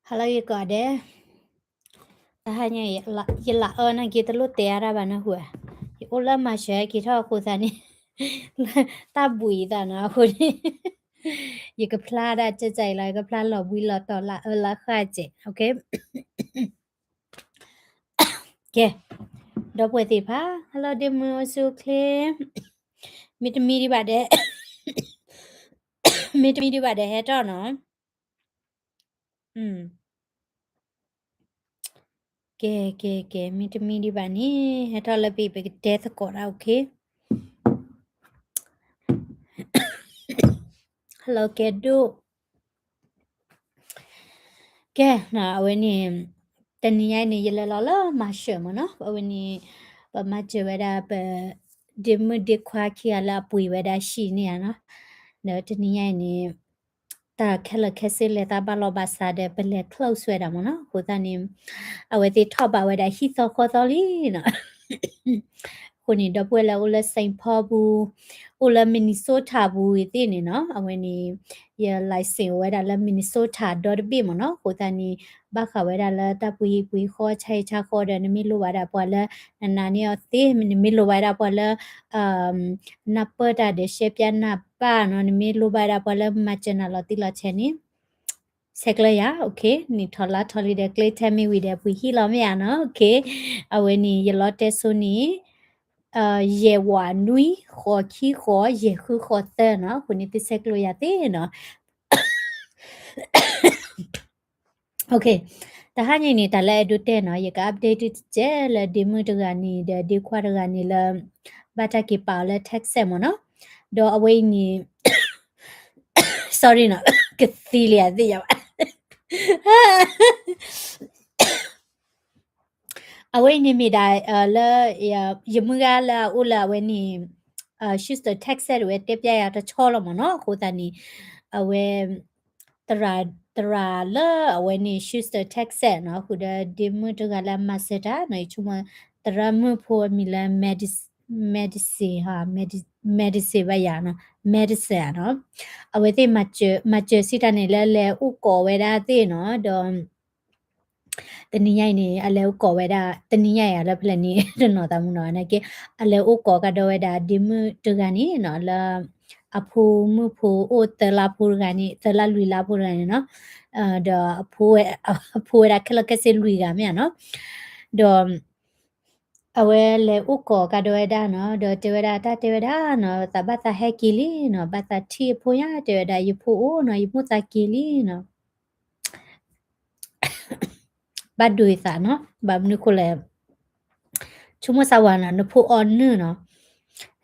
ဟါလၢဂ့ၤကိးဂၤဒဲး, တဟါညါ ယလၢအၢနာ်က့ တလိၣ်တဲအါတၢ်ဘၣ်နၢ်ဟူဧါ, ယအိၣ်လၢမၤစၢၤဟဲက့ၤထီၣ်အဃိသတးန့ၣ် တၢ်ဘှံးအသးနီၤအဃိန့ၣ် ယကဖျါဒၣ်ကဲကဲအံၤလီၤ, ယကဖျါလီၤဘှံးလီၤတီၤလၢအၢလၢဃၣ်ကဲ, ကဲ, ဒီပုၢ်ဝဲၢ်သ့ၣ်တဖၣ် ဟါလၢဒ့မုၢ်အိၣ်ဆူၣ်အိၣ်ချ့, မ့တမ့ၢ်ဒံးဘၣ်ဒီး မ့တမ့ၢ်ဒံးဘၣ်ဒီးဟဲထီၣ်နီၤ, ကဲ ကဲ ကဲ, မ့တမ့ၢ်ဒံးဘၣ်န့ၣ် ဟဲထီၣ်လၢပံၤ ပကတဲသကိးတၢ်, ဟါလၢကဲဒိၣ် ကဲ, အဝဲန့ၣ် တနံၤညါအံၤန့ၣ် ယလဲၤလီၤလၢမၤစၢၤမ့ၢ်နီၤ, အဝဲန့ၣ် ပမၤစၢၤဝဲဒၣ်ပ ဒ့မုၣ်ဒ့ခွါခံဂၤလၢအပှ့ၤဝဲဒၣ်ဟံၣ်န့ၣ်ဧါနီၤ, ဒီးတနံၤညါအံၤန့ၣ် တၢ်ခဲလၢာ်ခဲဆ့လဲၤတၢ်ဘၣ်လီၢ်ဘၣ်စးဒီး ပလဲၤ close ဝဲဒၣ်မ့ၢ်နီၤ, အဃိသတးန့ၣ် အဝဲသ့ၣ်ထီၣ်ဘးဝဲဒၣ်ဟံၣ်သီဃီသီလံနီၤ အဃိန့ၣ် ဒီပုၢ်ဝဲၢ်လၢအိၣ်လၢ Saint Paul ပူၤ, အိၣ်လၢ Minnesota ပူၤအံၤသ့ၣ်န့ၣ်နီၤ, အဝဲန့ၣ် ယ license အိၣ်ဝဲဒၣ်လၢ Minnesota ဒီတဘ့ၣ်မ့ၢ်နီၤ, အဃိသတးန့ၣ် ဘၣ်ဃးဝဲဒၣ်လၢတၢ်ပှ့ၤဟံၣ်ပှ့ၤဃီ ဆါဟံၣ်ဆါဃီဒီး နမ့ၢ်လိၣ်ဘၣ်ဒၣ်ပှၤလၢ နနာ်န့ၢ်အီၤသ့, နမ့ၢ်လိၣ်ဘၣ်ဒၣ်ပှၤလၢ နၢ်ပၢၢ်တၢ်ဒီး ရှဲပၠးနၢ်ပၢၢ်နီၤ, နမ့ၢ်လိၣ်ဘၣ်ဒၣ်ပှၤလၢမၤစၢၤနၤလီၤတံၢ်လီၤဆဲးန့ၣ် ဆဲးကျၢယၤ, နံၣ်ထီၣ်လါထီၣ်လံဒီး ကျဲထဲမ့ၢ်ဝံၤဒီး ပှ့ၤဟံၣ်လီၤမ့ၢ်ဧါနီၤ, အဝဲန့ၣ် ယလီတဲစိန့ၣ် ယဲၢ်ဝးနွံ ဃိးခံဃိး ယဲၢ်ဃုဃိးသၢနီၤ, အဃိန့ၣ်သုဆဲးကျၢယၤသ့နီၤ တဟါညါအံၤန့ၣ် တၢ်လၢအဲၣ်ဒိးတဲနီၤ, ယက update တစဲးလၢဒ့မုၣ်တဂၤန့ၣ် ဒီးဒ့ခွါတဂၤန့ၣ်လၢ ဘၣ်တၢ်က့ၤပာ်အီၤလၢ Texas မ့ၢ်နီၤ, ဒီးအဝဲအံၤန့ၣ် sorry နီၤ, ကသံလံဧါသ့ၣ်ညါဘၣ် အဝဲအံၤန့ၣ်မ့ၢ်ဒၣ် လၢ ယမုၢ်ဂၤလၢအအိၣ်လၢအဝဲန့ၣ် Houston Texas ဝဲတဲပျဲယၤတဆီလီၤမ့ၢ်နီၤ, အဃိသတးန့ၣ် အဝဲ သရၣ် သရၣ်လၢအဝဲန့ၣ် Houston Texas နီၤ, ဃုာ်ဒီးဒ့မုၣ်တဂၤလၢအမၤစၢၤတၢ်နီၤ, ယဆိကမိၣ် သရၣ်မုၣ်ဖိအမံၤလၢ Madison, Madison ဘၣ်ယၤနီၤ, Madison နီၤ, အဝဲသ့ၣ် မၤစၢၤစံးတၢ်န့ၣ်လၢလဲၤအိၣ်ကိးဝဲဒၣ်သ့ၣ်နီၤ, ဒီး တနံၤညါအံၤန့ၣ် အလဲၤအိၣ်ကိးဝဲဒၣ် တနံၤညါအံၤလၢဖဲလဲၣ်န့ၣ် တနီၤသးမုၢ်နီၤ, နာ်က့ အလဲၤအိၣ်ကိးကဒီးဝဲဒၣ်ဒ့မုၣ်တဂၤန့ၣ်နီၤ, လၢ အဖိမုၣ်ဖိအိၣ်သၢလါဖိတဂၤန့ၣ် သၢလါလွံၢ်လါဖိတဂၤန့ၣ်နီၤ, ဒီး အဖိဝဲဒၣ်ခဲလၢာ်ခဲဆ့လွံၢ်ဂၤမ့ၢ်ဧါနီၤ, ဒီး အဝဲလဲၤအိၣ်ကိးကဒီးဝဲဒၣ်နီၤ, ဒီးတဲဝဲဒၣ်တၢ်တဲဝဲဒၣ်နီၤ, သးဘၣ်သးဟဲက့ၤလံနီၤ, ဘၣ်သးထံၣ်အဖိညါ တဲဝဲဒၣ် ယဖိအိၣ်နီၤ, ယမိၣ်သးက့ၤလံနီၤ ဘၣ်ဒိအသးနီၤ, ဘၣ်မနုၤဃိလဲၣ်, ဆိကမိၣ်စၢ်ဝၤနီၤ, နဖိအီနုၢ်နီၤ,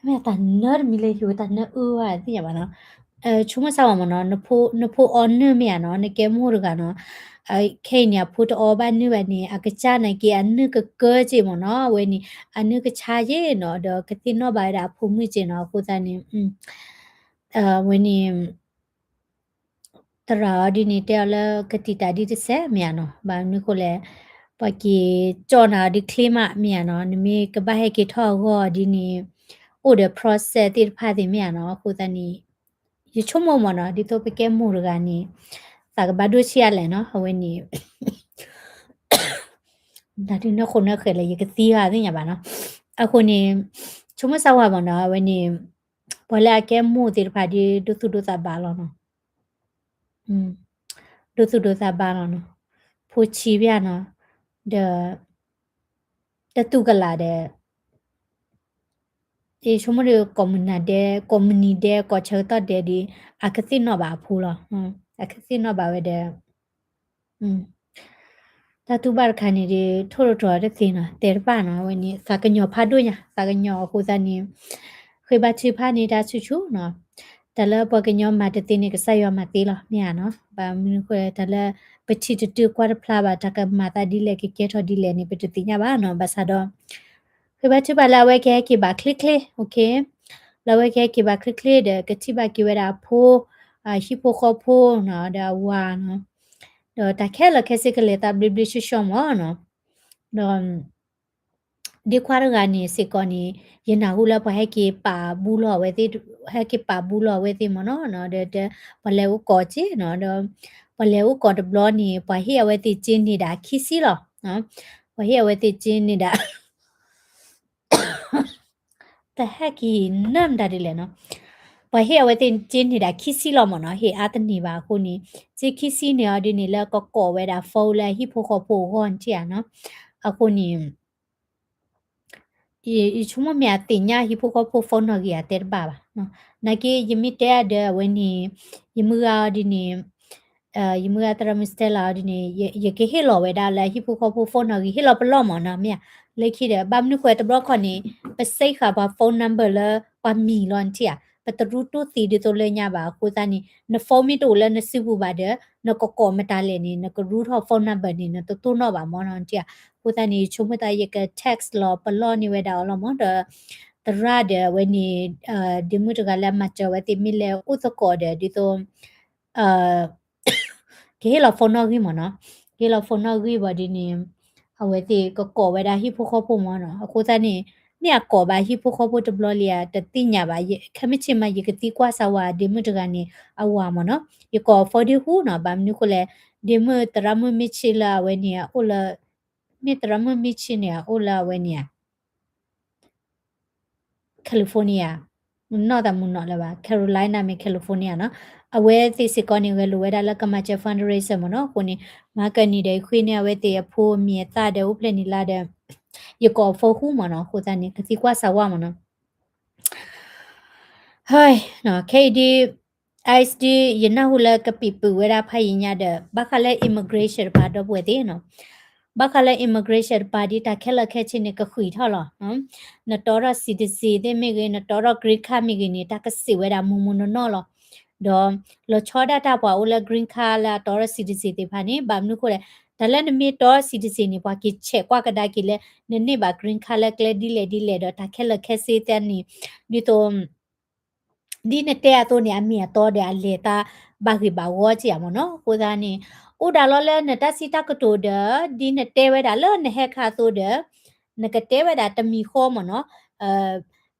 မ့ၢ်တၢ်နၢတမံၤလၢယိၤ တၢ်နၢအၢဝဲသ့ၣ်ညါဘၣ်နီၤ, ဆိကမိၣ်စၢ်ဝၤမ့ၢ်နီၤ, နဖိအီနုၢ်မ့ၢ်ဧါနီၤ, နကဲမိၢ်တဂၤနီၤ, ခဲအံၤန့ၣ် အဖိတအီဘၣ်နုၢ်ဘၣ်န့ၣ် အကစၢ်နာ်က့ အနုၢ်ကကၢက့မ့ၢ်နီၤ, အဝဲန့ၣ် အနုၢ်ကဆါက့နီၤ, ဒီးကသ့ၣ်နီၣ်ဘၣ်ဝဲဒၣ်အဖိမုၣ်က့နီၤ, အဃိသတးန့ၣ် အဝဲန့ၣ် သရၣ်အီၤဒ်န့ၣ် တဲအီၤလၢကတံာ်တာ်ဒ်တစဲးမ့ၢ်ဧါနီၤ, ဘၣ်မနုၤဃိလဲၣ်, ပှၤက့ၤကၠီၣ်နၤအီၤဒ်ချ့မးမ့ၢ်ဧါနီၤ, နမ့ၢ်ကဘၣ်ဟဲက့ၤထီၣ်အဂီၢ်ဒ်န့ၣ် အိၣ်ဒီး process သ့ၣ်တဖၣ်သ့ၣ်မ့ၢ်ဧါနီၤ, အဃိသတးန့ၣ် ယဆိကမိၣ်မ့ၢ်နီၤ, ဒ်သိးပကဲမိၢ်တဂၤန့ၣ် သးကဘၣ်ဒိဆံးအါလဲၣ်နီၤ, အဝဲန့ၣ် တၢ်ဒုးနၢဃိနၢဃဲးလၢယကသံဂၤသ့ၣ်ညါဘၣ်နီၤ, အဃိန့ၣ် ဆိကမိၣ်စၢ်ဝၤမ့ၢ်နီၤ, အဝဲန့ၣ် ပှၤလၢအကဲမိၢ်သ့ၣ်တဖၣ်ဒ်ဒိသူၣ်ဒိသးဘၣ်လီၤနီၤ, ဒိသူၣ်ဒိသးဘၣ်လီၤနီၤ, ဖိဆံးဘၣ်နီၤ, ဒီး တတူၢ်ကလာ်ဒီး ယဆိကမိၣ်ဒီး ကိးမုၢ်နၤဒဲး ကိးမုၢ်နံၤဒဲး ကိးဆၢကတီၢ်ဒဲးဒီး အကသ့ၣ်နီၣ်ဘၣ်အဖိလီၤ, အကသ့ၣ်နီၣ်ဘၣ်ဝဲဒီး တၢ်တူၢ်ဘၣ်တခါန့ၣ်ဒီး ထိၣ်တတြီၤတသ့နီၤ, တဲတဘၣ်နီၤ, အဝဲန့ၣ် သးကညီၤဖးဒိၣ်ညါ, သးကညီၤအဃိသတးန့ၣ် ဃ့ဘါထုကဖၣ်န့ၢ်တၢ်ဆူၣ်ဆူၣ်နီၤ, တၢ်လၢပှၤကညီမၤတသ့န့ၣ် ကစၢ်ယွၤမၤသ့လီၤမ့ၢ်ဧါနီၤ, ဘၣ်မနုၤဃိ တၢ်လၢပထံၣ်တတုၤကွၢ်တဖျါဘၣ် တၢ်ကမၤသးဒ်လဲၣ် ကကဲထီၣ်ဒ်လဲၣ်န့ၣ် ပတသ့ၣ်ညါဘၣ်နီၤ, ဘၣ်ဆၣ်ဒီး ဃ့ဘါထုကဖၣ်လၢအဝဲကဟဲက့ၤဘၣ်ချ့ချ့, လၢအဝဲကဟဲက့ၤဘၣ်ချ့ချ့ဒီး ကထံၣ်ဘၣ်က့ၤဝဲဒၣ်အဖိ ဟံၣ်ဖိဃီဖိနီၤ, ဒီးအဝၤနီၤ, ဒီးတၢ်ခဲလၢာ်ခဲဆ့ကလဲၤသးဘျ့ဘျ့ဆှီဆှီမ့ၢ်နီၤ, ဒီး ဒ့ခွါတဂၤန့ၣ်စ့ၢ်ကီးန့ၣ် ယနၢ်ဟူလၢပှၤဟဲက့ၤပာ်ဘူးလီၤအဝဲသ့ၣ်, ဟဲက့ၤပာ်ဘူးလီၤအဝဲသ့ၣ်မ့ၢ်နီၤ, ဒီး ပှၤလဲၤအိၣ်ကိးက့နီၤ, ဒီး ပှၤလဲၤအိၣ်ကိးတဘျီန့ၣ် ပှၤဟ့ၣ်အဝဲသ့ၣ်က့န့ၢ်ဒၣ်ခံဆံလီၤ. ပှၤဟ့ၣ်အဝဲသ့ၣ်က့န့ၢ်ဒၣ် တဟဲက့ၤနၢမတၤဒ်လဲၣ်နီၤ, ပှၤဟ့ၣ်အဝဲသ့ၣ်က့န့ၢ်ဒၣ်ခံဆံလီၤမ့ၢ်နီၤ, ဟ့ၣ်အါတန့ၢ်ဘၣ်အဃိန့ၣ် က့ခံဆံန့ၣ်အီၤဒ်န့ၣ်လၢကကိးဝဲဒၣ် phone လၢဟံၣ်ဖိဃီဖိအဂီၢ်နထံၣ်ဧါနီၤ, အဃိန့ၣ် ယဆိကမိၣ်မ့ၢ်အသ့ၣ်ညါဟံၣ်ဖိဃီဖိ phone နီၣ်ဂံၢ်ဧါ တဲတဘၣ်ဘၣ်. နာ်က့ ယမ့ၢ်တဲအဒီးအဝဲန့ၣ် ယမုၢ်ဂၤအီၤဒ်န့ၣ် ယမုၢ်ဂၤသရၣ်မုၣ် Stella အီၤဒ်န့ၣ် ယကဟ့ၣ်လီၤဝဲဒၣ်လၢဟံၣ်ဖိဃီဖိ phone နီၣ်ဂံၢ် ဟ့ၣ်လီၤပလီၢ်မ့ၢ်နီၤ, မ့ၢ်ဧါ, လၢခံဒီး ဘၣ်မနုၤဃိတဘျီခီန့ၣ် ပစ့ဃာ်ပှၤ phone number လၢပှၤမံၤလီၤနထံၣ်ဧါ, ပတရူးတူၢ်သံဒ်သိးလၢညါဘၣ်အဃိသတးန့ၣ် န phone မ့ၢ်တအိၣ်လၢနစုပူၤဘၣ်ဒီး နကကိးမတၤလဲၣ်န့ၣ် နကရူထီၣ် phone number န့ၣ် နတတိၢ်နီၣ်ဘၣ်မ့ၢ်နီၤနထံၣ်ဧါ, အဃိသတးန့ၣ် ယဆိကမိၣ်သးယက text လီၤပလီၢ်န့ၢ်ဝဲဒၣ်အီၤလီၤမ့ၢ်ဒီး သရၣ်ဒီးအဝဲန့ၣ် ဒ့မုၣ်တဂၤလၢအမၤစၢၤအဝဲသ့ၣ်မ့ၢ်လဲၤအိၣ်သကိးဒီး ဒ်သိး ကဟ့ၣ်လီၤ phone နီၣ်ဂံၢ်မ့ၢ်နီၤ, ကဟ့ၣ်လီၤ phone နီၣ်ဂံၢ်ဘၣ်ဒ်န့ၣ် အဝဲသ့ၣ်ကကိးဝဲဒၣ်ဟံၣ်ဖိဃီဖိမ့ၢ်နီၤ, အဃိသတးန့ၣ် မ့ၢ်အကိးဘၣ်ဟံၣ်ဖိဃီဖိတဘျီလံဧါ တသ့ၣ်ညါဘၣ်, ခဲမုၢ်ဆ့ၣ်မး ယကသံကွၢ်စၢၤဝဲဒ့မုၣ်တဂၤန့ၣ် အဝၤမ့ၢ်နီၤ, ယကိး phone ဒ့ဟူနီၤ, ဘၣ်မနုၤဃိလဲၣ်, ဒ့မုၣ်သရၣ်မုၣ်မ့ၢ်ဆ့ၣ်လၢအဝဲန့ၣ် အအိၣ်လၢ မ့ၢ်သရၣ်မုၣ်မ့ၢ်ဆ့ၣ်န့ၣ် အအိၣ်လၢအဝဲန့ၣ်ဧါ California, နီၢ်သးမုၢ်နီၢ်လၢၤဘၣ်, Carolina မ့ၢ် California နီၤ, အဝဲသ့ၣ်စ့ၢ်ကီးန့ၣ် ဂဲၤလိာ်ဝဲဒၣ်လၢကမၤစၢၤ fundraiser မ့ၢ်နီၤ, အဃိန့ၣ် မၤကနံၤဒီး ယဃ့န့ၢ်အဝဲသ့ၣ်အဖိအမံၤအသၣ်ဒီး အိၣ်ဖျဲၣ်နံၤလါဒီး ယကိး phone ဟူမ့ၢ်နီၤ, အဃိသတးန့ၣ် ကသံကွၢ်စၢၤဝဲမ့ၢ်နီၤ ခဲအံၤဒ် ICE ဒ် ယနၢ်ဟူလၢကပံာ်ပုာ်ဝဲဒၣ်ဖးယံၤညါဒီး ဘၣ်ဃးလၢ immigration တပၤ ဒီပုၢ်ဝဲၢ်သ့ၣ်နီၤ, ဘၣ်ဃးလၢ immigration တပၤဒ် တၢ်ခဲလၢာ်ခဲဆ့န့ၣ် ကဃံးထီၣ်လီၤ. နတီထီၣ် citizen သ့ၣ်မ့ၢ်ဂ့ၤ, နတီထီၣ် green card မ့ၢ်ဂ့ၤန့ၣ် တၢ်ကစံးဝဲဒၣ်မူမူနီၢ်နီၢ်လီၤ. ဒီးလီၤဆီဒၣ်တၢ်ပှၤအိၣ်လၢ green card လၢအတီထီၣ် citizen သ့ၣ်တဖၣ်န့ၣ် ဘၣ်မနုၤဃိလဲၣ်, တၢ်လၢနမ့ၢ်တီထီၣ် citizen န့ၣ် ပှၤက့ၤဆဲးကွၢ်ကဒါက့ၤလၢ နန့ၢ်ဘၣ် green card လၢကျဲဒ်လဲၣ်ဒ်လဲၣ်ဒီး တၢ်ခဲလၢာ်ခဲဆ့သ့ၣ်န့ၣ် ဒ်သိး ဒ်နတဲအသိးန့ၣ် အမ့ၢ်အတီဒီး အလဲၤတၢ်ဘၣ်ဂ့ၢ်ဘၣ်ဝီက့ၤဧါမ့ၢ်နီၤ. အဃိသတးန့ၣ် အိၣ်ဒၣ်လီၤလၢနတၢ်စံးတၢ်ကတိၤဒီး ဒ်နတဲဝဲဒၣ်လၢနဟဲခါအသိးဒီး နကတဲဝဲဒၣ်တမံၤဃီမ့ၢ်နီၤ,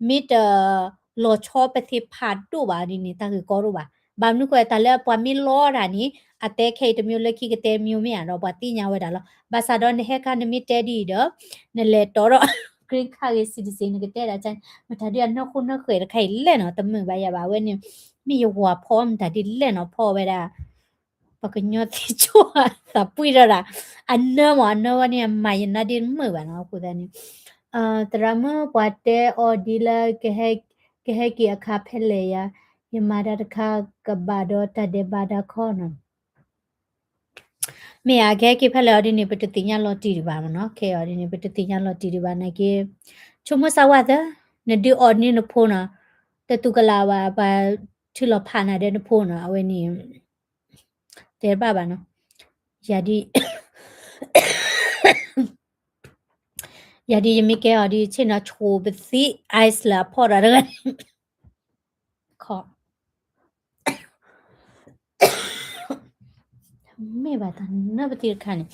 မ့ၢ်တလီၤဆီပသ့ၣ်ဖးဒိၣ်ဘၣ်ဒ်န့ၣ် တၢ်ဂ့ၢ်ကီဒိၣ်ဘၣ်. ဘၣ်မနုၤဃိ တၢ်လၢပှၤမ့ၢ်လီတၢ်န့ၣ် အတဲခဲအံၤတမံၤ လၢခံကတဲမံၤမ့ၢ်ဧါဒီး ပှၤသ့ၣ်ညါဝဲဒၣ်လီၤ. ဘၣ်ဆၣ်ဒီးနဟဲခါနမ့ၢ်တဲဒ်အံၤဒီး နလဲၤတီဒီး green card ဂ့ၤ citizen နကတဲဒၣ် နမတၤဒုးအနီၢ်ခိၣ်နီၢ်ဃဲးတခါအံၤလဲၣ်နီၤ, တမုာ်ဘၣ်ယၤဘၣ်ဝဲန့ၣ်, မ့ၢ်ယဝၤဖီအီၣ်မတၤဒ်လဲၣ်နီၤ, ဖီအီၣ်ဝဲဒၣ် ပှၤကညီသ့ၣ်ကၠိသးပှံၢ်ထီၣ်ဒၣ်, အနၢမ့ၢ်အနၢဝဲန့ၣ် အမၤယနါဒ့တမုာ်ဘၣ်နီၤ. အဃိသတးန့ၣ် သရၣ်မုၣ်ပှၤတဲအီၤဒ်လၢ ကဟဲက့ၤအခါဖဲလဲၣ်ယၤ, ယမၤတၢ်တခါကဘၣ်ဒီးတၢ်ဒဲးဘးတၢ်ခီနီၤ. မ့ၢ်အကဟဲက့ၤဖဲလဲၣ်အီၤဒ်န့ၣ် ပတသ့ၣ်ညါလီၤတံၢ်ဒံးဘၣ်မ့ၢ်နီၤ, ခဲအံၤအီၤဒ်န့ၣ် ပတသ့ၣ်ညါလီၤတံၢ်ဒံးဘၣ်နာ်က့, ဆိကမိၣ်စၢ်ဝဲသၢ, နဒုးအီၣ်န့ၢ်နဖိနီၤ, တသူၣ်ကလးဘၣ် ပှၤထုးလီၤဖးနၤဒီးနဖိနီၤ, အဝဲန့ၣ် တဲတဘၣ်ဘၣ်နီၤ, ယၤဒ် ယၤဒ်ယမ့ၢ်ကဲအီၤဒ်ဆ့ၣ်နီၤ ဆိပသံ ice လၢအဖီၣ်ဒီးတဂၤန့ၣ်, ခီ, မ့ၢ်ဘၣ်တၢ်နၢပသံတခါန့ၣ်,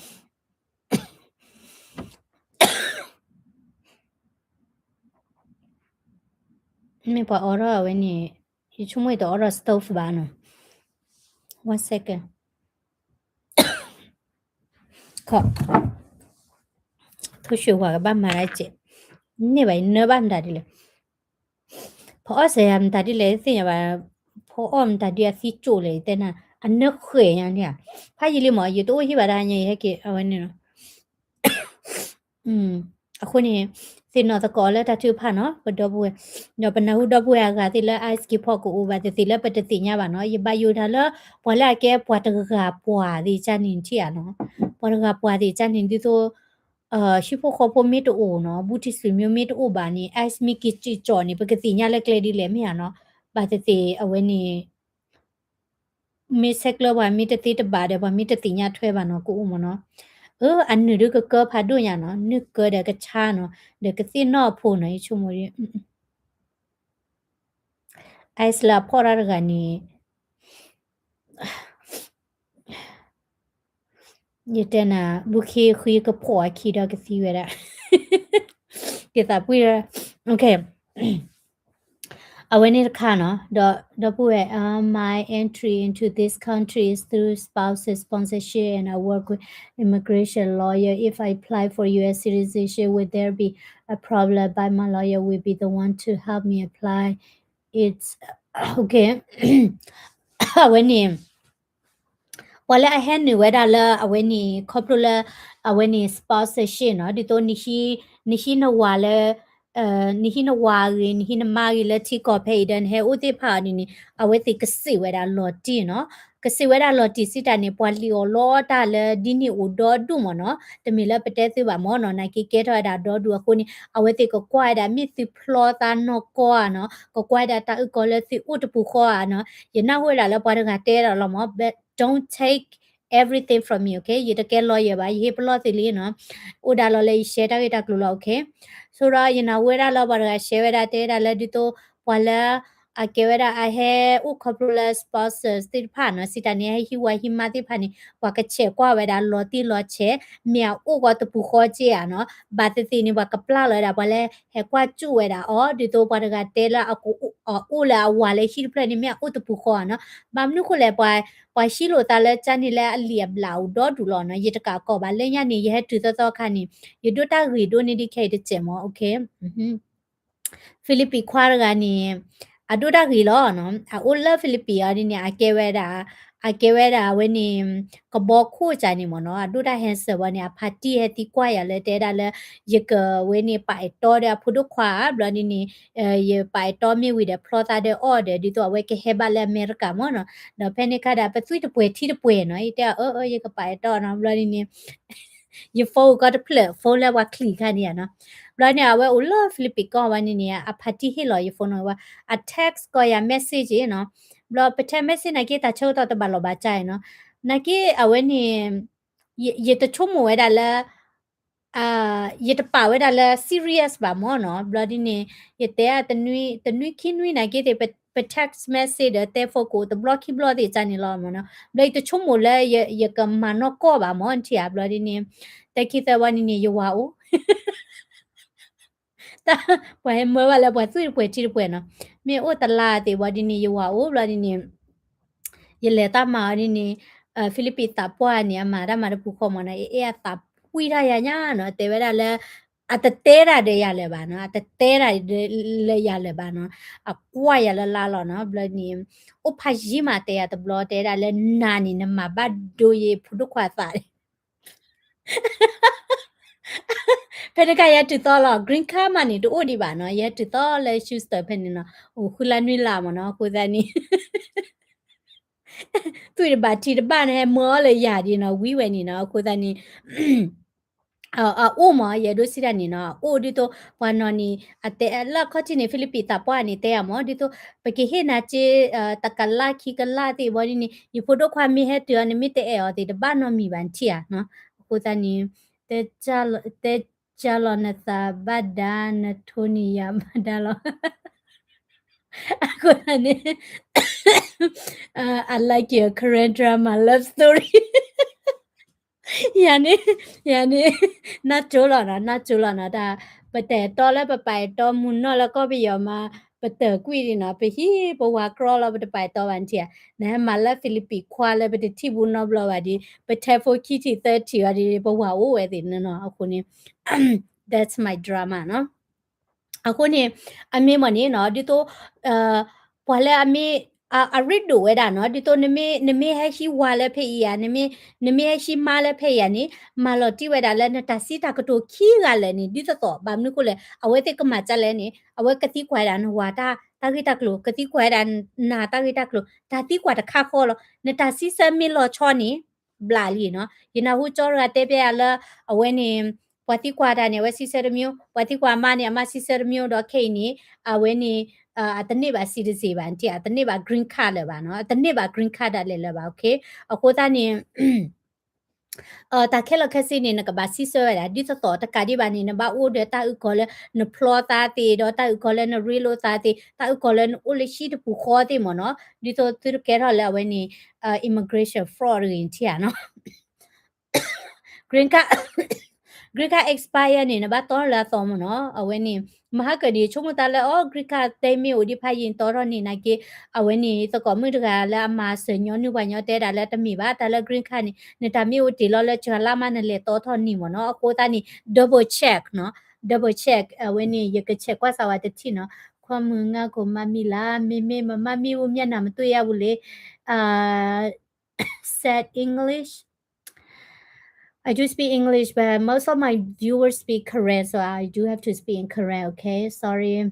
မ့ၢ်ပှၤအိးထီၣ်အဝဲန့ၣ်, ယဆိကမိၣ်ယတအိးထီၣ် stove ဘၣ်နီၤ, one second. ခီ, ထိၣ်ရွှေဝါကဘၣ်မၤဒၣ်စဲး, န့ၢ်ဘၣ်ယနၢဘၣ်မတၤဒ်လဲၣ်, ဖီအီၣ်စဲးယၤမတၤဒ်လဲၣ်သ့ၣ်ညါဘၣ်, ဖီအီၣ်မတၤဒ်အသံကၠိၣ်လဲၣ် ယတဲနၤ, အနၢဃဲးညါန့ၣ်ဧါ, ဖးယံာ်လံမး ယတအိၣ်ဟံၣ်ဘၣ်တၢ်ညါ ယဟဲက့ၤအဝဲန့ၣ်လီၤ. အဃိန့ၣ် သ့ၣ်နီၣ်သကိးလၢတၢ်ထုကဖၣ်နီၤ ပဒီပုၢ်ဝဲၢ်, ဒီးပနၢ်ဟူဒီပုၢ်ဝဲၢ်အဂၤသ့ၣ်လၢ ice က့ၤဖီၣ်ကအိၣ်ဘၣ်သ့ၣ်သ့ၣ်လၢပတသ့ၣ်ညါဘၣ်နီၤ, ယဘၣ်ယိၣ်တၢ်လၢ ပှၤလၢအကဲပှၤတဂၤပှၤသ့ၣ်ကၢ်န့ၣ်ထံၣ်ဧါနီၤ, ပှၤတဂၤပှၤသ့ၣ်ကၢ်န့ၣ် ဒ်သိး ဟံၣ်ဖိဃီဖိမ့ၢ်တအိၣ်နီၤ ဘူးထံစူၤမ့ၢ်တအိၣ်ဘၣ်န့ၣ် ice မ့ၢ်က့ၤစံၣ်ကၠီၣ်န့ၣ် ပကသ့ၣ်ညါလၢကျဲဒ်လဲၣ်မ့ၢ်ဧါနီၤ, ဘၣ်သ့ၣ်သ့ၣ်အဝဲန့ၣ် မ့ၢ်ဆဲးကျၢပှၤမ့ၢ်တသ့တဘၣ်ဒီး ပှၤမ့ၢ်တသ့ၣ်ညါထွဲဘၣ်နီၤ ကအိၣ်မးနီၤ, အၢ အနုာ်ဒုးကကၢဖးဒိၣ်ညါနီၤ, နုာ်ကၢဒီးကဆါနီၤ, ဒီးကသ့ၣ်နီၣ်အဖိနီၤ ယဆိကမိၣ်ဒ် ice လၢအဖီၣ်တၢ်တဂၤန့ၣ် ယတဲနၤ ဘူးခ့ဃုကဖှီၣ်အခံဒီးကသံဝဲဒၣ် သးပှံၢ်, okay. အဝဲန့ၣ်တခါနီၤ, ဒီပုၢ်ဝဲၢ်, uh, my entry into this country is through spouses sponsorship and I work with immigration lawyer. If I apply for U S citizenship, would there be a problem? But my lawyer will be the one to help me apply. It's okay. အဝဲန့ၣ် ပှၤလၢအဟဲနုာ်ဝဲဒၣ်လၢအဝဲန့ၣ် ခီဖျိလၢ အဝဲန့ၣ် sponsorship နီၤ, ဒ်သိး နဟံးနဝၤလၢ နဟံးနဝၤဂ့ၤ နဟံးနမါဂ့ၤလၢထံကီၢ်ဖဲအံၤဒီး နဟဲအိၣ်သ့ၣ်တဖၣ်အီၤဒ်န့ၣ် အဝဲသ့ၣ်ကစံးဝဲဒၣ်လီၤတံၢ်နီၤ. ကစံးဝဲဒၣ်လီၤတံၢ်စံးတၢ်န့ၣ် ပှၤလံၣ်အီၤလီတၢ်လၢဒ်န့ၣ်အိၣ်ဒီဒူၣ်မ့ၢ်နီၤ, တမ့ၢ်လၢပတဲသုဘၣ်မ့ၢ်နီၤ, နာ်က့ကဲထီၣ်ဝဲဒၣ်ဒီဒူၣ်အဃိန့ၣ် အဝဲသ့ၣ်ကကွၢ်ဝဲဒၣ်မ့ၢ်သုဖျီသးနီၢ်ကီၢ်ဧါနီၤ, ကကွၢ်ဝဲဒၣ်တၢ်အုၣ်ကီၤလၢသုအိၣ်တပူၤဃီဧါနီၤ. ယနၢ်ဟူဝဲဒၣ်လၢပှၤတဂၤတဲဒၣ်လီၤမ့ၢ်, but don't take everything from me, okay? ယတကဲ lawyer ဘၣ်, ယဟ့ၣ်ပလီၢ်သုလံနီၤ. အိၣ်ဒၣ်လီၤလၢယ share တၢ်ဂ့ၢ်တၢ်ကျိၤလီၤ, okay? ဆိဒီးယနၢ်ဟူဝဲဒၣ်လၢပှၤတဂၤ share ဝဲဒၣ်တဲဝဲဒၣ်လၢဒ်သိး ပှၤလၢ အကဲဝဲဒၣ်အဟဲအိၣ်ခီဖျိလၢ sponsors သ့ၣ်တဖၣ်နီၤ, စံးတၢ်န့ၣ် အဟဲဟံးဝၤဟံးမါသ့ၣ်တဖၣ်န့ၣ် ပှၤကဆဲးကွၢ်ဝဲဒၣ်လီၤတံၢ်လီၤဆဲး, မ့ၢ်အအိၣ်ဂီၤတပူၤဃီက့ဧါနီၤ. ဘၣ်သ့ၣ်သ့ၣ်န့ၣ် ပှၤကပျၢ်လီၤဝဲဒၣ် ပှၤလၢဟဲကွၢ်ကၠူၣ်ဝဲဒၣ်အီၤ, ဒ်သိးပှၤတဂၤတဲလၢအကအိၣ် အအိၣ်လၢအဝၤလၢဟံၣ်တဖျၢၣ်န့ၣ် မ့ၢ်အအိၣ်တပူၤဃီဧါနီၤ. ဘၣ်မနုၤဃိလဲၣ်, ပှၤ ပှၤဟံးလိာ်သးလၢကၠါန့ၣ်လၢအလံာ်အဘျးအိၣ်ဒီဒူၣ်လီၤနီၤ. ယတကးကီးဘၣ်လၢညါန့ၣ် ယဟဲတုၤသီသီခါန့ၣ် ယဒိၣ်တၢ်ဂ့ၤဒိၣ်န့ၢ်ဒံးခဲအံၤတစဲးမ့ၢ်, okay. Philippine ခွါတဂၤန့ၣ် အဒိၣ်တၢ်ဂ့ၤလီၤနီၤ. အအိၣ်လၢ Philippine အီၤဒ်န့ၣ် အကဲဝဲဒၣ်, အကဲဝဲဒၣ်အဝဲန့ၣ် ကဘီခိၣ်ကၢ်န့ၣ်မ့ၢ်နီၤ, အဒိၣ်တၢ် handsome ဝဲန့ၣ် အဖါတံၢ်ဟဲသံကွၢ်ယၤလၢတဲဒၣ်လၢ ယကဝဲန့ၣ် ပာ်အဲၣ်တီဒီးအဖိဒိၣ်ခွါဧါ, ဘျီဒ်န့ၣ် ယပာ်အဲၣ်တီမ့ၢ်ဝံၤဒီးဖျီသးဒီးအီၣ်ဒီး ဒ်သိးအဝဲကဟဲဘၣ်လၢအမဲရကၤမ့ၢ်နီၤ. ဒီးဖဲန့ၣ်ခါဒီး ပသွံၣ်တပှဲၤထံတပှဲၤနီၤ, ယတဲအီၤ အၢ အၢ ယကပာ်အဲၣ်တီနီၤ, ဘျီဒ်န့ၣ် ယ phone ကီတဖျၢၣ် phone လၢပှၤချံးခါန့ၣ်ဧါနီၤ. ဘျီန့ၣ် အဝဲအိၣ်လၢ Philippine ကီၢ်ဝဲန့ၣ်န့ၣ် အဖါတံၢ်ဟ့ၣ်လီၤယ phone နီၤဝဲ, အ text ကီးယၤ message နီၤ. ဘျီပ text message နာ်က့ တၢ်ဆၢကတီၢ်တဘၣ်လီၤဘၣ်ကါနီၤ. နာ်က့အဝဲန့ၣ် ယတဆိကမိၣ်ဝဲဒၣ်လၢ ယတပာ်ဝဲဒၣ်လၢ serious ဘၣ်မ့ၢ်နီၤ. ဘျီဒ်န့ၣ် ယတဲ တနွံခံနွံနာ်က့သ့ၣ် ပ text message ဒီးတဲ phone ကိးတဘျီခံဘျီသ့ၣ်ကါန့ၣ်လီၤမ့ၢ်နီၤ. ဘျီယတဆိကမိၣ်လၢ ယကမၤနီၢ်ကီၢ်ဘၣ်မ့ၢ်ထံၣ်ဧါ. ဘျီဒ်န့ၣ် တခံသၢဝဲန့ၣ်န့ၣ် ယဝၤအိၣ် တၢ် ပှၤဟဲမၢဘၣ်လၢပှၤသွံၣ်တပှဲၤထံတပှဲၤနီၤ, မ့ၢ်အိၣ်တလါသ့ၣ်ဝဲဒ်န့ၣ် ယဝၤအိၣ်ဘျီဒ်န့ၣ် ယလဲၤတၢ်မၤအီၤဒ်န့ၣ်, Philippine သးပှၢ်န့ၣ် အမၤတၢ်မၤတပူၤဃီမ့ၢ်နီၤ, အအဲၣ်အသးပှံၢ်တၢ်ယၤညါနီၤ, တဲဝဲဒၣ်လၢ အတတဲတၢ်ဒီးယၤလၢၤဘၣ်နီၤ, အတတဲတၢ်လၢယၤလၢၤဘၣ်နီၤ, အကွၢ်ယၤလၢလါလီၤနီၤ. ဘျီန့ၣ် အိၣ်ဖးယံာ်မးတဲယၤတဘျီ တဲဒၣ်လၢနၤန့ၣ် နမၤဘၣ်ဒိယဖိဒိၣ်ခွါသး ဖဲန့ၣ်ခါယဟဲတုၤသီလီၤ, green card မးန့ၣ် တအိၣ်ဒံးဘၣ်နီၤ, ယဟဲတုၤသီလၢ Houston ဖဲန့ၣ်နီၤ, အိၣ်ဃုလါနွံလါမ့ၢ်နီၤ, အဃိသတးန့ၣ် သွံၣ်တဘၣ်ထံတဘၣ်န့ၣ် ဟဲမၢအီၤလၢယၤဒ်နီၤ, ဝံၤဝဲန့ၣ်နီၤ, အဃိသတးန့ၣ် အအိၣ်မး ယအဲၣ်ဒိးစံးတၢ်န့ၣ်နီၤ, အအိၣ်ဒ်သိး ပှၤနီၤန့ၣ် အတဲလၢအခီၣ်ထံးန့ၣ် Philippine သးပှၢ်န့ၣ် တဲယၤမး ဒ်သိး ပကဟ့ၣ်နၤစ့ တကလးခံကလးသ့ၣ်ဘီဒ်န့ၣ် ယဖိဒိၣ်ခွါမ့ၢ်ဟဲတုၤအီၤ နမ့ၢ်တအဲၣ်အီၤသ့ၣ် တဘၣ်နီတမံၤဘၣ် နထံၣ်ဧါနီၤ, အဃိသတးန့ၣ် တဲ ကၢ်လီၤနသးဘၣ်ဒါ နထိန့ၢ်ယၤဘၣ်ဒါလီၤ, အဃိသတးန့ၣ် I like your Korean drama love story. ယၤန့ၣ် ယၤန့ၣ် နၢ်ကၠိလီၤနီၤ, နၢ်ကၠိလီၤနီၤ, တၢ် ပတအဲၣ်တီလၢပပာ်အဲၣ်တီမုၢ်နီၢ်လၢကီၢ်ပယီၤမး ပတၢၢ်ကွံာ်ဒံးနီၤ, ပဟံၣ်ပဝၤကြီလီၤ ပတပာ်အဲၣ်တီဘၣ် နထံၣ်ဧါ, နဟဲမၤလၢ Philippine ခွါလၢပတထံၣ်ဘူးနီတဘျီဘၣ်ဒီး ပထဲဖိခံထံၣ်သၢထံၣ်ဘၣ်ဒီး ပဝၤအိၣ်ဝဲသ့ၣ်နီၤနီၤ, အဃိန့ၣ် that's my drama နီၤ. အဃိန့ၣ် အမ့ၢ်မ့ၢ်န့ၣ်နီၤ ဒ်သိး ပှၤလၢအမ့ၢ် အရ့ဒိၣ်ဝဲဒၣ်နီၤ, ဒ်သိး နမ့ၢ်ဟဲဟံးဝၤလၢဖဲအံၤဧါ, နမ့ၢ်ဟဲဟံးမါလၢဖဲအံၤဧါန့ၣ် မၤလီၤတံၢ်ဝဲဒၣ်လၢနတၢ်စံးတၢ်ကတိၤခံဂၤလၢာ်န့ၣ် ဒ်သိးသိး ဘၣ်မနုၤဃိလဲၣ် အဝဲသ့ၣ်ကမၤကၢလဲၣ်န့ၣ် အဝဲကသံကွၢ်ဝဲဒၣ်နဝၤတၢ်ဂ့ၢ်တၢ်ကျိၤ, ကသံကွၢ်ဝဲဒၣ်နၤတၢ်ဂ့ၢ်တၢ်ကျိၤ, တၢ်သံကွၢ်တခါဃီလီၤ, နတၢ်စံးဆၢမ့ၢ်လီၤဆီန့ၣ် ဘျးလံနီၤ. ယနၢ်ဟူကၠီတဂၤတဲပျဲယၤလၢ အဝဲန့ၣ် ပှၤသံကွၢ်တၢ်န့ၣ် အဝဲစံးဆၢတမျိုး, ပှၤသံကွၢ်အမါန့ၣ် အမါစံးဆၢတမျိုးဒီးခဲအံၤန့ၣ် အဝဲန့ၣ် အတန့ၢ်ဘၣ် citizen ဘၣ် နထံၣ်ဧါ, အတန့ၢ်ဘၣ် green card လၢၤဘၣ်နီၤ, အတန့ၢ်ဘၣ် green card ဒၣ်လဲာ်လၢၤဘၣ်, okay. အဃိသတးန့ၣ် တၢ်ခဲလၢာ်ခဲဆ့န့ၣ် နကဘၣ်စံးဆၢဝဲဒၣ် ဒ်သိးသိးတကးဒံးဘၣ်န့ၣ် နဘၣ်အိၣ်ဒီးတၢ်အုၣ်ကီၤလၢနဖျီသးသ့ၣ် ဒီးတၢ်အုၣ်ကီၤလၢနရ့လိာ်သးသ့ၣ် တၢ်အုၣ်ကီၤလၢနအိၣ်လၢဟံၣ်တပူၤဃီသ့ၣ်မ့ၢ်နီၤ, ဒ်သိးသုတကဲထီၣ်လၢအဝဲန့ၣ် immigration fraud တဂ့ၤ နထံၣ်ဧါနီၤ. Green card, green card expire န့ၣ် နဘၣ်တီလၢအသီမ့ၢ်နီၤ. အဝဲန့ၣ် မဟါကၢၣ်ဒံး ဆိကမိၣ်သးလၢ အိ green card တဲမ့ၢ်အိၣ်ဒံးဖးယံာ်တီထီၣ်န့ၣ်နာ်က့ အဝဲန့ၣ် သကိးမုၣ်တဂၤလၢအမၤစၢၤညီနုၢ်ပှၤညီတဲဒၣ်လၢတမ့ၢ်ဘၣ် တၢ်လၢ green card န့ၣ် နတၢ်မ့ၢ်အိၣ်တ့ၢ်လီၤလၢစှၤလါမး နလဲၤတီထီၣ်န့ၣ်မ့ၢ်နီၤ. အဃိသတးန့ၣ် double check နီၤ, double check အဝဲန့ၣ် ယကဆဲးကွၢ်စးဝဲတထံၣ်နီၤ. ခွါမုၣ်ငါကိးမၤမံၤလၢ မ့မ့ၢ်မမၤမံၤ ဦးမျက်နှာမတွေ့ရဘူးလေ sad English. I do speak English, but most of my viewers speak Karen, so I do have to speak in Karen, okay? Sorry.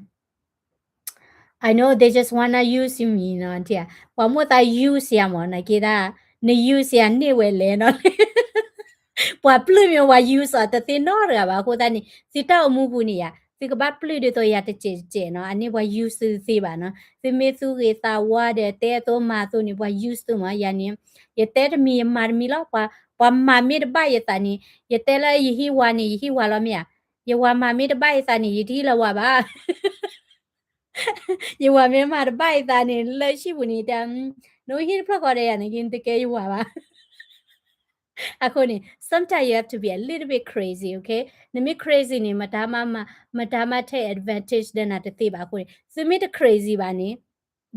I know they just wanna use me, နီၤ, ပှၤမိၣ်သး use ယၤမ့ၢ် နာ်က့ဒၣ်, န use ယၤန့ၢ်ဝဲလဲၣ်နီၤ. ပှၤပျုၢ်မ့ၢ်ပှၤ use အီၤတသ့နီတဂၤဘၣ်. အဃိသတးန့ၣ် သုတၢ်အိၣ်မူပူၤန့ၣ်ယၤ သုကဘၣ်ပျုၢ်ဒ်သိးယၤတစဲးစဲးနီၤ, အန့ၣ်ပှၤ use သုတသ့ဘၣ်နီၤ. သုမ့ၢ်သူၣ်ဂ့ၤသးဝါဒီး တဲအသိးမၤအသိးန့ၣ် ပှၤ use သုမ့ၢ်. ယၤန့ၣ် ယတဲတမံၤ ယမၤတမံၤလီၤ. ပှၤ ပှၤမၤမ့ၢ်တဘၣ်ယသးန့ၣ် ယတဲလၢယဟံၣ်ဝါန့ၣ် ယဟံၣ်ဝါလီၤမ့ၢ်ဧါ. ယဝၤမၤမ့ၢ်တဘၣ်ယသးန့ၣ် ယတဟံၣ်လၢၤဝၤဘၣ်. ယဝၤမ့ၢ်မၤတဘၣ်ယသးန့ၣ် လၢဟံၣ်ပူၤန့ၣ် တၢ် နဟံၣ်တဖျၢၣ်ဃီဒီးယၤန့ၣ် နတကဲယဝၤဘၣ်. အဃိန့ၣ် sometimes you have to be a little bit crazy, okay? နမ့ၢ် crazy န့ၣ် မတၤမး မတၤမး take advantage ဒီးနၤတသ့ဘၣ်. အဃိန့ၣ် သုမ့ၢ်တ crazy ဘၣ်န့ၣ်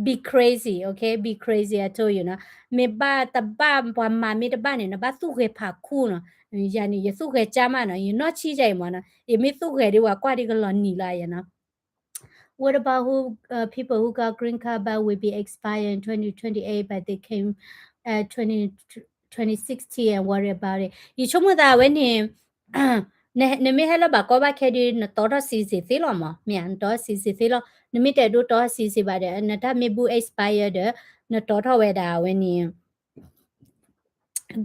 be crazy, okay? Be crazy, I told you နီၤ. မ့ၢ်ဘၣ်တဘၣ် ပှၤမၤမ့ၢ်တဘၣ်န့ၣ် နဘၣ်သူၣ်ဂဲၤဖးခူနီၤ. ယၤန့ၣ် ယသူၣ်ဂဲၤကၢ်မးနီၤ, ယနီၢ်ဆံၣ်ယၤအံၤမ့ၢ်နီၤ, ယမ့ၢ်သူၣ်ဂဲၤဒ်ဝဲကွၢ်ဒ်ကလီၤနံၤလီၤယၤနီၤ. What about who, uh, people who got green card but will be expired in twenty twenty-eight, but they came, uh, twenty, twenty sixteen and worry about it? ယဆိကမိၣ်သးဝဲန့ၣ် နမ့ၢ်ဟဲလၢဘၣ်ကီဘၣ်ခဲဒီး နတီထီၣ် citizen သ့လီၤမး, မ့ၢ်ဧါ, နတီထီၣ် citizen သ့လီၤ. နမ့ၢ်တအဲၣ်ဒိးတီထီၣ် citizen ဘၣ်ဒီး နတၢ်မ့ၢ်ဘူး expire ဒီး နတီထီၣ်ဝဲဒၣ်ဝဲန့ၣ်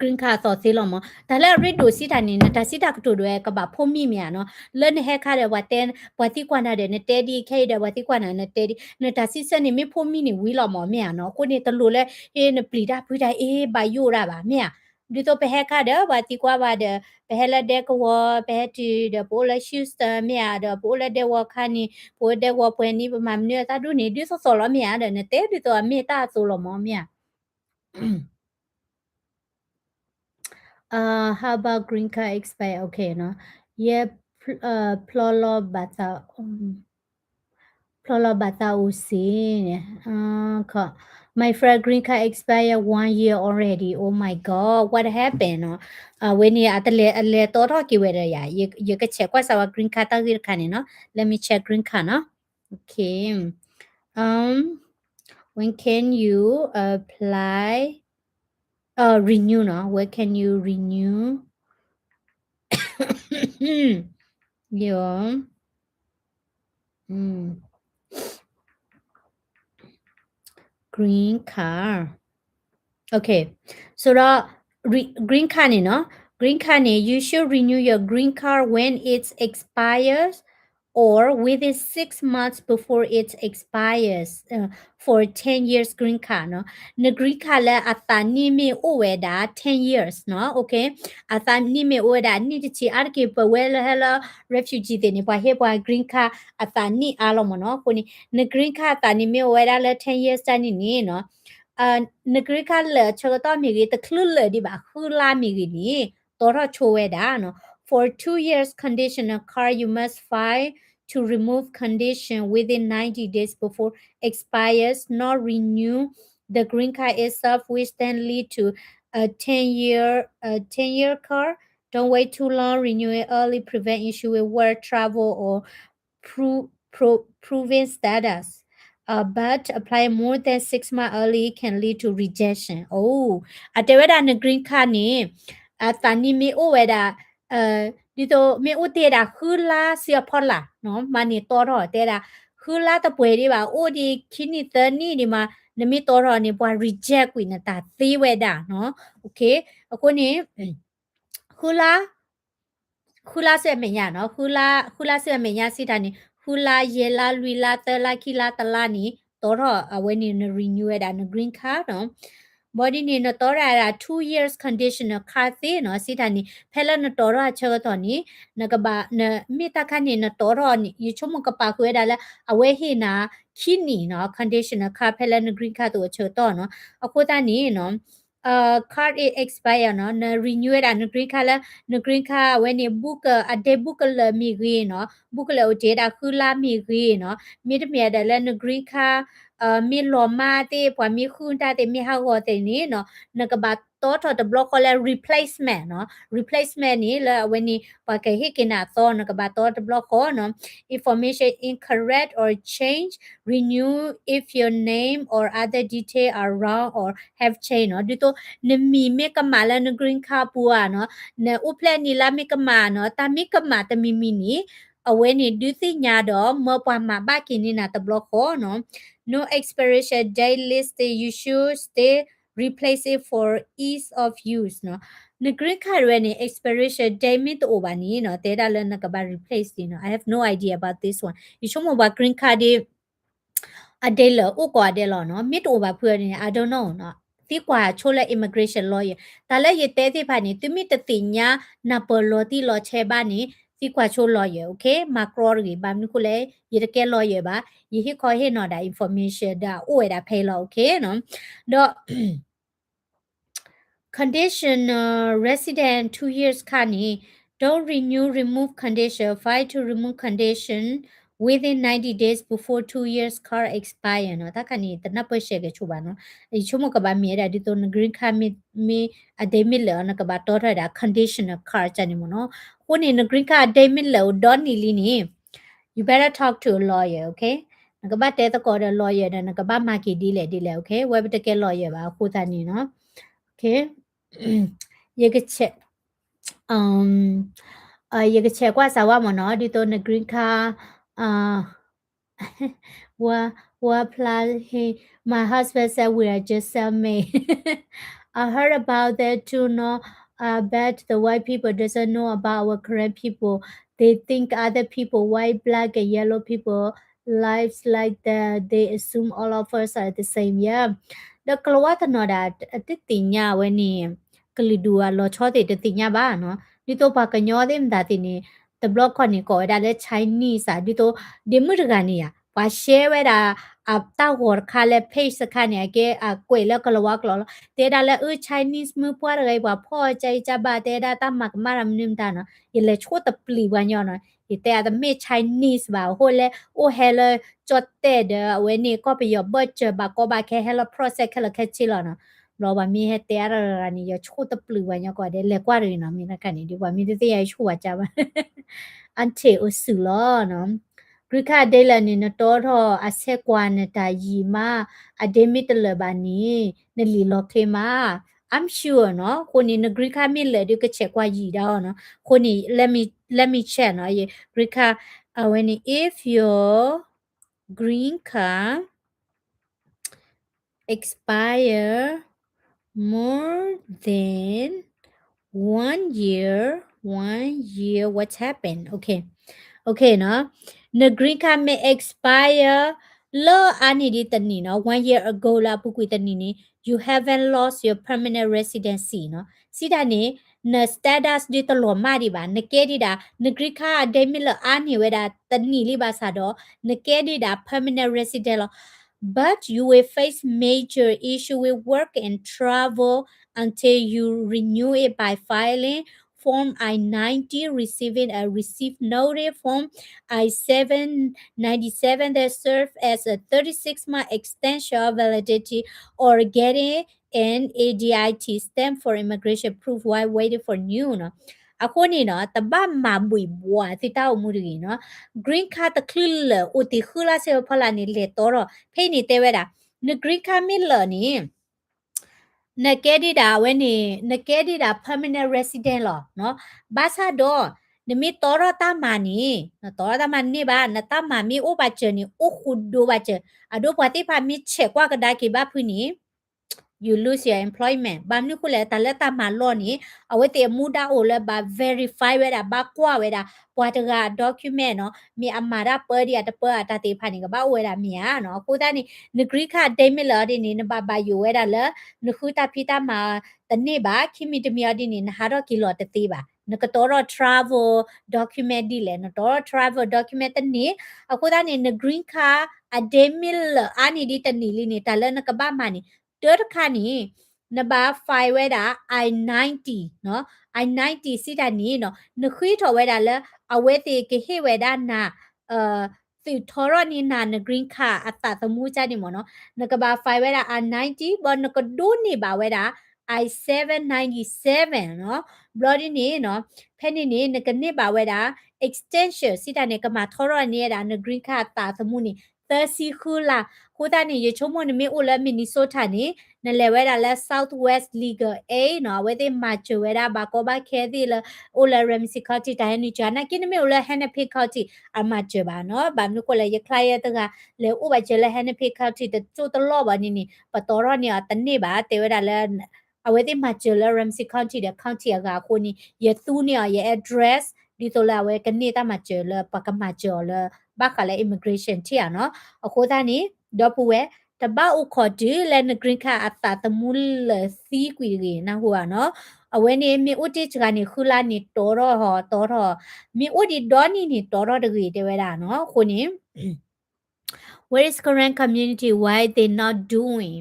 green card အသီသ့လီၤမး. တၢ်လၢအရ့ဒိၣ်စံးတၢ်န့ၣ် နတၢ်စံးတၢ်ကတိၤဒၣ်ဝဲကဘၣ်ဖိမံၤ မ့ၢ်ဧါနီၤ. လၢနဟဲခါဒီး ပှၤတဲ ပှၤသံကွၢ်နၤဒီး နတဲဒ်ခဲအံၤဒီး ပှၤသံကွၢ်နၤ နတဲဒ် နတၢ်စံးဆၢန့ၣ် မ့ၢ်ဖိမံၤန့ၣ်ဝံၤလီၤမး မ့ၢ်ဧါနီၤ. အဃိန့ၣ် တလိၣ်လၢ ဟ့ နပျံၤတၢ်ဖုးတၢ် အ့ ဘၣ်ယိၣ်ဒၣ်ဘၣ် မ့ၢ်ဧါ. ဒ်သိးပဟဲခါဒီး ပှၤသံကွၢ်ဘၣ်ဒီး ပဟဲလၢဒဲကဝီၤ ပဟဲတုၤဒီး ပအိၣ်လၢ Houston မ့ၢ်ဧါ, ဒီးပအိၣ်လၢဒဲကဝီၤခါန့ၣ် ပအိၣ်ဒဲကဝီၤပှဲၤနံၣ် ပမၤမနုၤအသးဒ်န့ၣ် ဒ်သိးသိးလီၤ မ့ၢ်ဧါ. ဒီးနတဲဒ်သိးအမ့ၢ်တၢ်အသိးလီၤမး မ့ၢ်ဧါ. Uh, how about green card expire? Okay နီၤ. ယဲ ဖျီလီၤဘၣ်သး ဖျီလီၤဘၣ်သးအိၣ်စ့န့ၣ် My friend green card expire one year already. Oh my God, what happened နီၤ. အဝဲန့ၣ် အတလဲၤ အလဲၤတီထီၣ်က့ၤဝဲဒီးယၤ ယကဆဲးကွၢ်စးဝဲ green card တၢ်ဂ့ၢ်တခါန့ၣ်နီၤ. Let me check green card နီၤ. Okay. Um, when can you apply, uh, renew နီၤ. When can you renew your, mm, green card? Okay, so the re- green card န့ၣ်နီၤ, green card န့ၣ် you should renew your green card when it expires or within six months before it expires, uh, for ten years green card နီၤ. န green card လၢအသးနံၣ်မ့ၢ်အိၣ်ဝဲဒၣ် ten years နီၤ. Okay, အသးနံၣ်မ့ၢ်အိၣ်ဝဲဒၣ် နံၣ်တဆံ အါတက့ၢ် ပဝဲလၢဟဲလၢ refugee သ့ၣ်န့ၣ် ပှၤဟ့ၣ်ပှၤ green card အသးနံၣ်အါလီၤမ့ၢ်နီၤ. အဃိန့ၣ် န green card အသးနံၣ်မ့ၢ်အိၣ်ဝဲဒၣ်လၢ ten years တၢ်နံၣ်န့ၣ်နီၤ န green card လၢာ်အဆၢကတီၢ်မ့ၢ်ဂ့ၤ တချုးလၢာ်ဒံးဘၣ် ဃုလါမ့ၢ်ဂ့ၤန့ၣ် တီထီၣ်ဆိဝဲဒၣ်နီၤ. For two years conditional card, you must file to remove condition within ninety days before expires, not renew the green card itself, which then lead to a ten year, a ten year card. Don't wait too long, renew it early, prevent issue with work, travel, or pro, pro, proving status. Uh, but apply more than six months early can lead to rejection. Oh, အတဲဝဲဒၣ်န green card န့ၣ် အသးနံၣ်မ့ၢ်အိၣ်ဝဲဒၣ် ဒ်သိးမ့ၢ်အိၣ်တ့ၢ်ဒၣ်ဃုလါစံးအဖီလာ်နီၤ မၤန့ၢ်တီထီၣ်တဲဒၣ် ဃုလါတပှဲၤဒံးဘၣ် အိၣ်ဒံးခံနံၣ်သၢနံၣ်ဒံးမး နမ့ၢ်တီထီၣ်န့ၣ် ပှၤ reject ကွံာ်နတၢ်သ့ဝဲဒၣ်နီၤ. Okay, အဃိန့ၣ် ဃုလါ ဃုလါစ့ၢ်အမဲာ်ညါနီၤ ဃုလါ ဃုလါစ့ၢ်အမဲာ်ညါစံးတၢ်န့ၣ် ဃုလါ ယဲၢ်လါ လွံၢ်လါ သၢလါ ခံလါ တလါန့ၣ် တီထီၣ်အဝဲန့ၣ် န renew ဝဲဒၣ်န green card နီၤ. ဘၣ်ဒ်န့ၣ် နတီထီၣ်ဒၣ် two years conditional card သ့နီၤ စံးတၢ်န့ၣ် ဖဲလၢနတီထီၣ်အဆၢကတီၢ်န့ၣ် နကဘၣ် နမ့ၢ်တၢ်ခါန့ၣ် နတီထီၣ်န့ၣ် ယဆိကမိၣ်ကပာ်ဃုာ်ဝဲဒၣ်လၢ အဝဲဟ့ၣ်နၤ ခံနံၣ်နီၤ conditional card ဖဲလၢန green card သ့ၣ်အဆၢကတီၢ်နီၤ. အဃိသတးန့ၣ်နီၤ card is expire နီၤ, န renew ဝဲဒၣ်န green card လၢ န green card အဝဲန့ၣ် ဘူးက အ date ဘူးကလၢာ်မ့ၢ်ဂ့ၤနီၤ, ဘူးကလၢာ်အိၣ်တ့ၢ်ဝဲဒၣ်ဃုလါမ့ၢ်ဂ့ၤနီၤ, မ့တမ့ၢ်ဒီးလၢန green card မ့ၢ်လီၤမၢ်သ့ၣ် ပှၤမ့ၢ်ဃုတၢ်သ့ၣ် မ့ၢ်ဟးဂီၤသ့ၣ်န့ၣ်နီၤ, နကဘၣ်တီထီၣ်တဘျီဃီလၢ replacement နီၤ, replacement န့ၣ်လၢအဝဲန့ၣ် ပှၤကဟ့ၣ်က့ၤနၤအသီ နကဘၣ်တီတဘျီဃီနီၤ, information incorrect or change, renew if your name or other detail are wrong or have changed နီၤ, ဒ်သိး နမံၤမ့ၢ်ကမၣ်လၢန green card ပူၤဧါနီၤ, နအိၣ်ဖျဲၣ်နံၣ်လါမ့ၢ်ကမၣ်နီၤ, တၢ်မ့ၢ်ကမၣ်တမံၤမံၤန့ၣ် အဝဲန့ၣ်ဒုးသ့ၣ်ညါဒီး မၢပှၤမၤဘၣ်က့ၤန့ၢ်နၤတဘျီဃီနီၤ, no expiration date listed, you should still replace it for ease of use နီၤ, န green card ဝဲန့ၣ် expiration date မ့ၢ်တအိၣ်ဘၣ်န့ၣ်နီၤ, တဲဒၣ်လၢနကဘၣ် replace ဒ်နီၤ, I have no idea about this one, ယဆိကမိၣ်ပှၤ green card ဒ် အဒ့လၢာ်အိၣ်ကိးဂၤဒဲးလီၤနီၤ, မ့ၢ်တအိၣ်ဘၣ်ဖုးန့ၣ် I don't know နီၤ, သံကွၢ်ဆိလၢ immigration lawyer, တၢ်လၢယတဲသ့ၣ်တဖၣ်န့ၣ် သုမ့ၢ်တသ့ၣ်ညါနၢ်ပၢၢ်လီၤတံၢ်လီၤဆဲးဘၣ်န့ၣ် သံကွၢ်ဆိ lawyer, okay, မၤကြီတဂ့ၤ, ဘၣ်မနုၤဃိလဲၣ် ယတကဲ lawyer ဘၣ်, ယဟ့ၣ်ခီဟ့ၣ်နီၤဒၣ် information ဒီးအအိၣ်ဝဲဒၣ်ဖဲအံၤလီၤ, okay နီၤ, ဒီး conditional resident two years card န့ၣ် don't renew, remove condition, file to remove condition within ninety days before two years card expire နီၤ, တၢ်ခါန့ၣ် တနၢ်ပၢၢ်ရှဲကဲဆိဘၣ်နီၤ, ယဆိကမိၣ်ကဘၣ်မ့ၢ်ဝဲဒၣ်ဒ်သိးန green card မ့ၢ် မ့ၢ်အ date မ့ၢ်လၢာ်အီၤ နကဘၣ်တီထီၣ်ဝဲဒၣ် conditional card န့ၣ်မ့ၢ်နီၤ, အဃိန့ၣ် န green card အ date မ့ၢ်လၢာ်အိၣ်ဒီနံၣ်လံန့ၣ် you better talk to a lawyer, okay, နကဘၣ်တဲသကိးဒီး lawyer ဒီး နကဘၣ်မၤက့ၤဒ်လဲၣ်ဒ်လဲၣ်, okay, ဝဲပတကဲ lawyer ဘၣ်အဃိသတးန့ၣ်နီၤ, okay, ယကဆဲး ယကဆဲးကွၢ်စၢၤဝဲမ့ၢ်နီၤ, ဒ်သိးန green card, ဝါ ဝါဖျါဟ့, my husband said we are just cellmate. I heard about that too, no, I bet the white people doesn't know about our Karen people. They think other people, white, black, and yellow people, lives like that, they assume all of us are the same, yeah. ဒီးကလၤဝါတနီၤဒၣ် အတသ့ၣ်ညါဝဲန့ၣ် ကလုာ်ဒူၣ်အလီၤဆီသ့ၣ်တသ့ၣ်ညါဘၣ်နီၤ, ဒ်သိးပှၤကညီသ့ၣ်မတၤသ့ၣ်န့ၣ် တဘျီခီန့ၣ် ကိးဝဲဒၣ်လၢ Chinese ဧါ, ဒ်သိး ဒ့မုၣ်တဂၤန့ၣ်ဧါ, ပှၤ share ဝဲဒၣ် အတၢ်ဂီၤတခါလၢ page တခါန့ၣ် အကဲအကွဲးလၢကလၤဝါကျိာ်လီၤ, တဲဒၣ်လၢအ Chinese မုၢ်ပှၢ်တဂၤအံၤ ပှၤဖီၣ်ကၢအံၤကၢဘၣ် တဲဒၣ်တၢ်မၤကမၣ်တၢ်မနုၤမတၤနီၤ, ယလဲၤဆိၣ်တပျံၤပှၤညီနီၤ, ယတဲအတမ့ၢ် Chinese ဘၣ်, အဃိလဲၣ် အိၣ်ဟဲလၢ ကၠီၣ်တဲၣ်ဒီး အဝဲန့ၣ် ကီၢ်ပယီၤဘၢၣ်စၢၤဘၣ်ကီဘၣ်ခဲ ဟဲလၢ process ခဲလၢာ်ခဲဆ့လီၤနီၤ, ဘျီပှၤမ့ၢ်ဟဲတဲအါတဂၤဂၤန့ၣ် ယဆိၣ်တပျံၤပှၤညီကိးဂၤဒဲး လဲၤကွၢ်တဂ့ၤနီၤ, မ့ၢ်တခါန့ၣ် ဒ်ပှၤမ့ၢ်တသ့ၣ်ညါယဆိၣ်ပှၤကၢဘၣ် အထံၣ်အိၣ်စုၤလီၤနီၤ, green card အဒ့လၢာ်န့ၣ် နတီထီၣ်အဆဲးကွၢ်နတၢ်ယံာ်မး, အဒ့မ့ၢ်တလၢာ်ဘၣ်န့ၣ် နလံာ်လီၤချ့မး, I'm sure နီၤ, အဃိန့ၣ် န green card မ့ၢ်လၢာ်ဒီး ကဆဲးကွၢ်ယံာ်ဒၣ်အီၤနီၤ, အဃိန့ၣ် let me, let me check နီၤ, ယ green card အဝဲန့ၣ် if your green card expire more than one year, one year, what happened? Okay, okay နီၤ, န green card မ့ၢ် expire လၢအါန့ၢ်ဒံးတနံၣ်နီၤ, one year ago လၢအပူၤကွံာ်တနံၣ်န့ၣ် you haven't lost your permanent residency နီၤ, စံးတၢ်န့ၣ် န status ဒ်တလီၤမၢ်ဒံးဘၣ်, နကဲဒံးဒၣ် န green card အဒ့မ့ၢ်လၢအါန့ၢ်ဝဲဒၣ်တနံၣ်လံဘၣ်ဆၣ်ဒီး နကဲဒံးဒၣ် permanent resident လီၤ, but you will face major issue with work and travel until you renew it by filing Form I ninety, receiving a receive notice, Form I seven ninety-seven that serve as a thirty-six month extension of validity, or getting an A D I T stamp for immigration proof while waiting for new နီၤ, အဃိန့ၣ်နီၤ တဘၣ်မၤဘှံးဘှီးသုတၢ်အိၣ်မူတဂ့ၤနီၤ, green card တချုးလၢာ်အိၣ်တ့ၢ်ဃုလါဆဲးဖီလာ်န့ၣ် လဲၤတီထီၣ်, ဖဲအံၤန့ၣ်တဲဝဲဒၣ် န green card မ့ၢ်လၢာ်န့ၣ် နကဲဒံးဒၣ်အဝဲန့ၣ် နကဲဒံးဒၣ် permanent resident လီၤနီၤ, ဘၣ်ဆၣ်ဒီး နမ့ၢ်တီထီၣ်တၢ်မၤန့ၣ် နတီထီၣ်တၢ်မၤန့ၢ်ဘၣ် နတၢ်မၤမ့ၢ်အိၣ်ဘၣ်စၢၤန့ၣ် အိၣ်ဃူဒိၣ်ဘၣ်စၢၤ, အဒိပှၤသ့ၣ်တဖၣ်မ့ၢ်ဆဲးကွၢ်ကဒါက့ၤဘၣ်ဖုန့ၣ် you lose your employment. ဘၣ်မနုၤဃိလဲၣ် တၢ်လၢတၢ်မၤလီၢ်န့ၣ် အဝဲသ့ၣ်အမူဒါအိၣ်လၢဘၣ် verify ဝဲဒၣ် ဘၣ်ကွၢ်ဝဲဒၣ် ပှၤတဂၤအ document နီၤ, မ့ၢ်အမၤတၢ်ပၢဒံးဧါတပၢအတၢ်သ့ၣ်တဖၣ်န့ၣ် ကဘၣ်အိၣ်ဝဲဒၣ်မ့ၢ်ဧါနီၤ. အဃိသတးန့ၣ် န green card ဒ့မ့ၢ်လၢာ်အီၤဒ်န့ၣ် နဘၣ်ဘၣ်ယိၣ်ဝဲဒၣ်လၢ နဃုတၢ်ဖံးတၢ်မၤတန့ၢ်ဘၣ်, ခံမံၤတမံၤအီၤဒ်န့ၣ် နဟးထီၣ်က့ၤလီၤတသ့ဘၣ်, နကတီထီၣ် travel document ဒ်လဲၣ်, နတီထီၣ် travel document တန့ၢ်, အဃိသတးန့ၣ် န green card အဒ့မ့ၢ်လၢာ်အါန့ၢ်ဒံးတနံၣ်လံန့ၣ် တၢ်လၢနကဘၣ်မၤန့ၣ် တၢတခါန့ၣ် နဘၣ် file ဝဲဒၣ် I ninety နီၤ, I ninety စံးတၢ်န့ၣ်နီၤ နဃ့ထီၣ်ဝဲဒၣ်လၢ အဝဲသ့ၣ်ကဟ့ၣ်ဝဲဒၣ်နၤ သုးထီထီၣ်န့ၢ်နၤန green card အသးသမူကန့ၣ်မ့ၢ်နီၤ, နကဘၣ် file ဝဲဒၣ် I ninety ဘၣ်နကဒိးန့ၢ်ဘၣ်ဝဲဒၣ် I seven ninety seven နီၤ, ဘျီဒ်န့ၣ်နီၤ ဖဲန့ၣ်န့ၣ် နကန့ၢ်ဘၣ်ဝဲဒၣ် extension စံးတၢ်န့ၣ် ကမၤထီထီၣ်န့ၢ်ဝဲဒၣ်န green card အသးသမူန့ၣ် သၢဆံဃုလါ, အဃိသတးန့ၣ် ယဆိကမိၣ်နမ့ၢ်အိၣ်လၢ Minnesota န့ၣ် နလဲၤဝဲဒၣ်လၢ Southwest Legal Aid နီၤ, အဝဲသ့ၣ်မၤစၢၤဝဲဒၣ် ဘၣ်ကီဘၣ်ခဲသ့ၣ်လၢ အိၣ်လၢ Ramsey County တၢ်ဟဲနုာ်စၢၤ, နာ်က့နမ့ၢ်အိၣ်လၢ Hennepin County အမၤစၢၤဘၣ်နီၤ, ဘၣ်မနုၤဃိလဲၣ် ယ client တဂၤ လဲၤအိၣ်ဘၣ်စၢၤလၢ Hennepin County တကၠိတလီၢ်ဘၣ်န့ၣ်န့ၣ် ပတီၢ်ထီၣ်န့ၢ်အီၤတန့ၢ်ဘၣ်, တဲဝဲဒၣ်လၢ အဝဲသ့ၣ်မၤစၢၤလၢ Ramsey County ဒီး county အဂၤအဃိန့ၣ် ယသူန့ၢ်အီၤ ယ address ဒ်သိးလၢအဝဲကန့ၢ်တၢ်မၤစၢၤလၢ ပှၤကမၤစၢၤအီၤလၢ ဘၣ်ဃးလၢ immigration ထံၣ်ဧါနီၤ, အဃိသတးန့ၣ် ဒီပုၢ်ဝဲၢ် တဘၣ်အိၣ်ခိးတုၤလၢန green card အသးသမူလၢာ်သံကွံာ်တဂ့ၤ နၢ်ဟူဧါနီၤ, အဝဲန့ၣ်မ့ၢ်အိၣ်တ့ၢ်စှၤန့ၣ် ဃုလါန့ၣ် တီထီၣ်ဟီ တီထီၣ်, မ့ၢ်အိၣ်ဒံးဒီနံၣ်န့ၣ် တီထီၣ်တဂ့ၤ တဲဝဲဒၣ်နီၤ, အဃိန့ၣ် Where is Karen community? Why they not doing?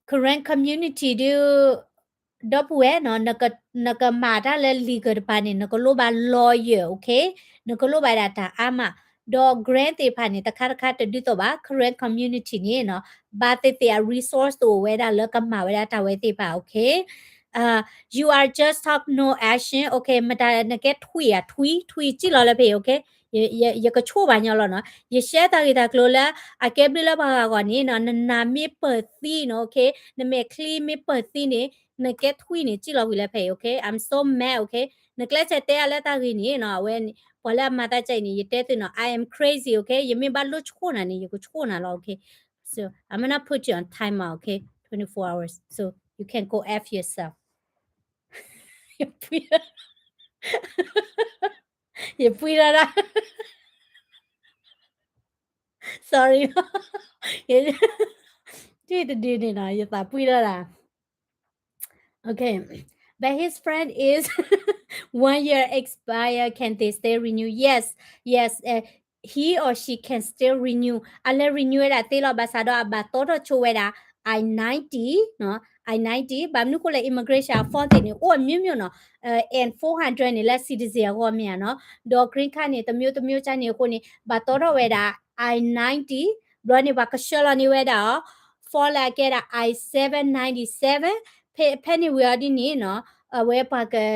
Karen community ဒုး ဒီပုၢ်ဝဲၢ်နီၤ, နကမၤတၢ်လၢ legal တပၤန့ၣ် နကလိၣ်ဘၣ် lawyer, okay? နကလိၣ်ဘၣ်ဒၣ်တၢ်အါမး, ဒီး grant သ့ၣ်တဖၣ်န့ၣ် တခါတခါတဒုးသိးဘၣ်, Karen community န့ၣ်နီၤ, ဘၣ်သ့ၣ်သ့ၣ်အ resource တအိၣ်ဝဲဒၣ်လၢကမၤဝဲဒၣ်တၢ်ဝဲသ့ၣ်တဖၣ်, okay? You are just talk, no action, okay? မတၤနကဲထွံၣ်ဧါ, ထွံၣ်, ထွံၣ် စံၣ်လီၤလၢဖဲအံၤ, okay? ယကဆိၣ်ဘၣ်ညီလီၤနီၤ, ယရှဲတၢ်ဂ့ၢ်တၢ်ကျိၤလၢ အကဲဘျုးလၢပှၤဂၤအဂီၢ်န့ၣ်နီၤ, နနၢ်မ့ၢ်ပၢၢ်သံနီၤ, okay? နမဲာ်ချံမ့ၢ်ပၢၢ်သံန့ၣ် နကဲထွံၣ်န့ၣ် စံၣ်လီၤဝံၤလၢဖဲအံၤ, okay? I'm so mad, okay? နကျဲးစၢးတဲအါလၢတၢ်ဂ့ၢ်န့ၣ်နီၤ, အဝဲ ပှၤလၢအမၤသးကဲအံၤန့ၣ် ယတဲသုနီၤ, I am crazy, okay? ယမ့ၢ်ဘၣ်လိၣ်ဆိၣ်နၤန့ၣ် ယကဆိၣ်နၤလီၤ, okay? So I'm gonna put you on timeout, okay? Twenty-four hours, so you can go F yourself. ယပှံၤ, ယပှံၤလီၤဒၣ်, sorry, တဒုန့ၣ်နီၤ, ယသးပှံၤလီၤဒၣ်. Okay, but his friend is one year expire, can they still renew? Yes, yes, uh, he or she can still renew. အလဲၤ renew ဝဲဒၣ်သ့လီၤ, ဘၣ်ဆၣ်ဒီးအဘၣ်တီထီၣ်ဆိဝဲဒၣ် I ninety, I ninety, ဘၣ်မနုၤဃိလဲၣ် immigration အ form သ့ၣ်န့ၣ် အိၣ်အမျိုးမျိုးနီၤ, N four hundred န့ၣ်လၢ citizen အဂီၢ်မ့ၢ်ဧါနီၤ, ဒီး green card န့ၣ် တမျိုးတမျိုးကန့ၣ်အဃိန့ၣ် ဘၣ်တီထီၣ်ဝဲဒၣ် I ninety, ဘျီန့ၣ် ပှၤကဆှၢလီၤန့ၢ်ဝဲဒၣ်အီၤ form လၢအကဲဒၣ် I seven ninety seven, ဖဲန့ၣ်ဝံၤအီၤဒ်န့ၣ်နီၤ, အဝဲပှၤက ဒ်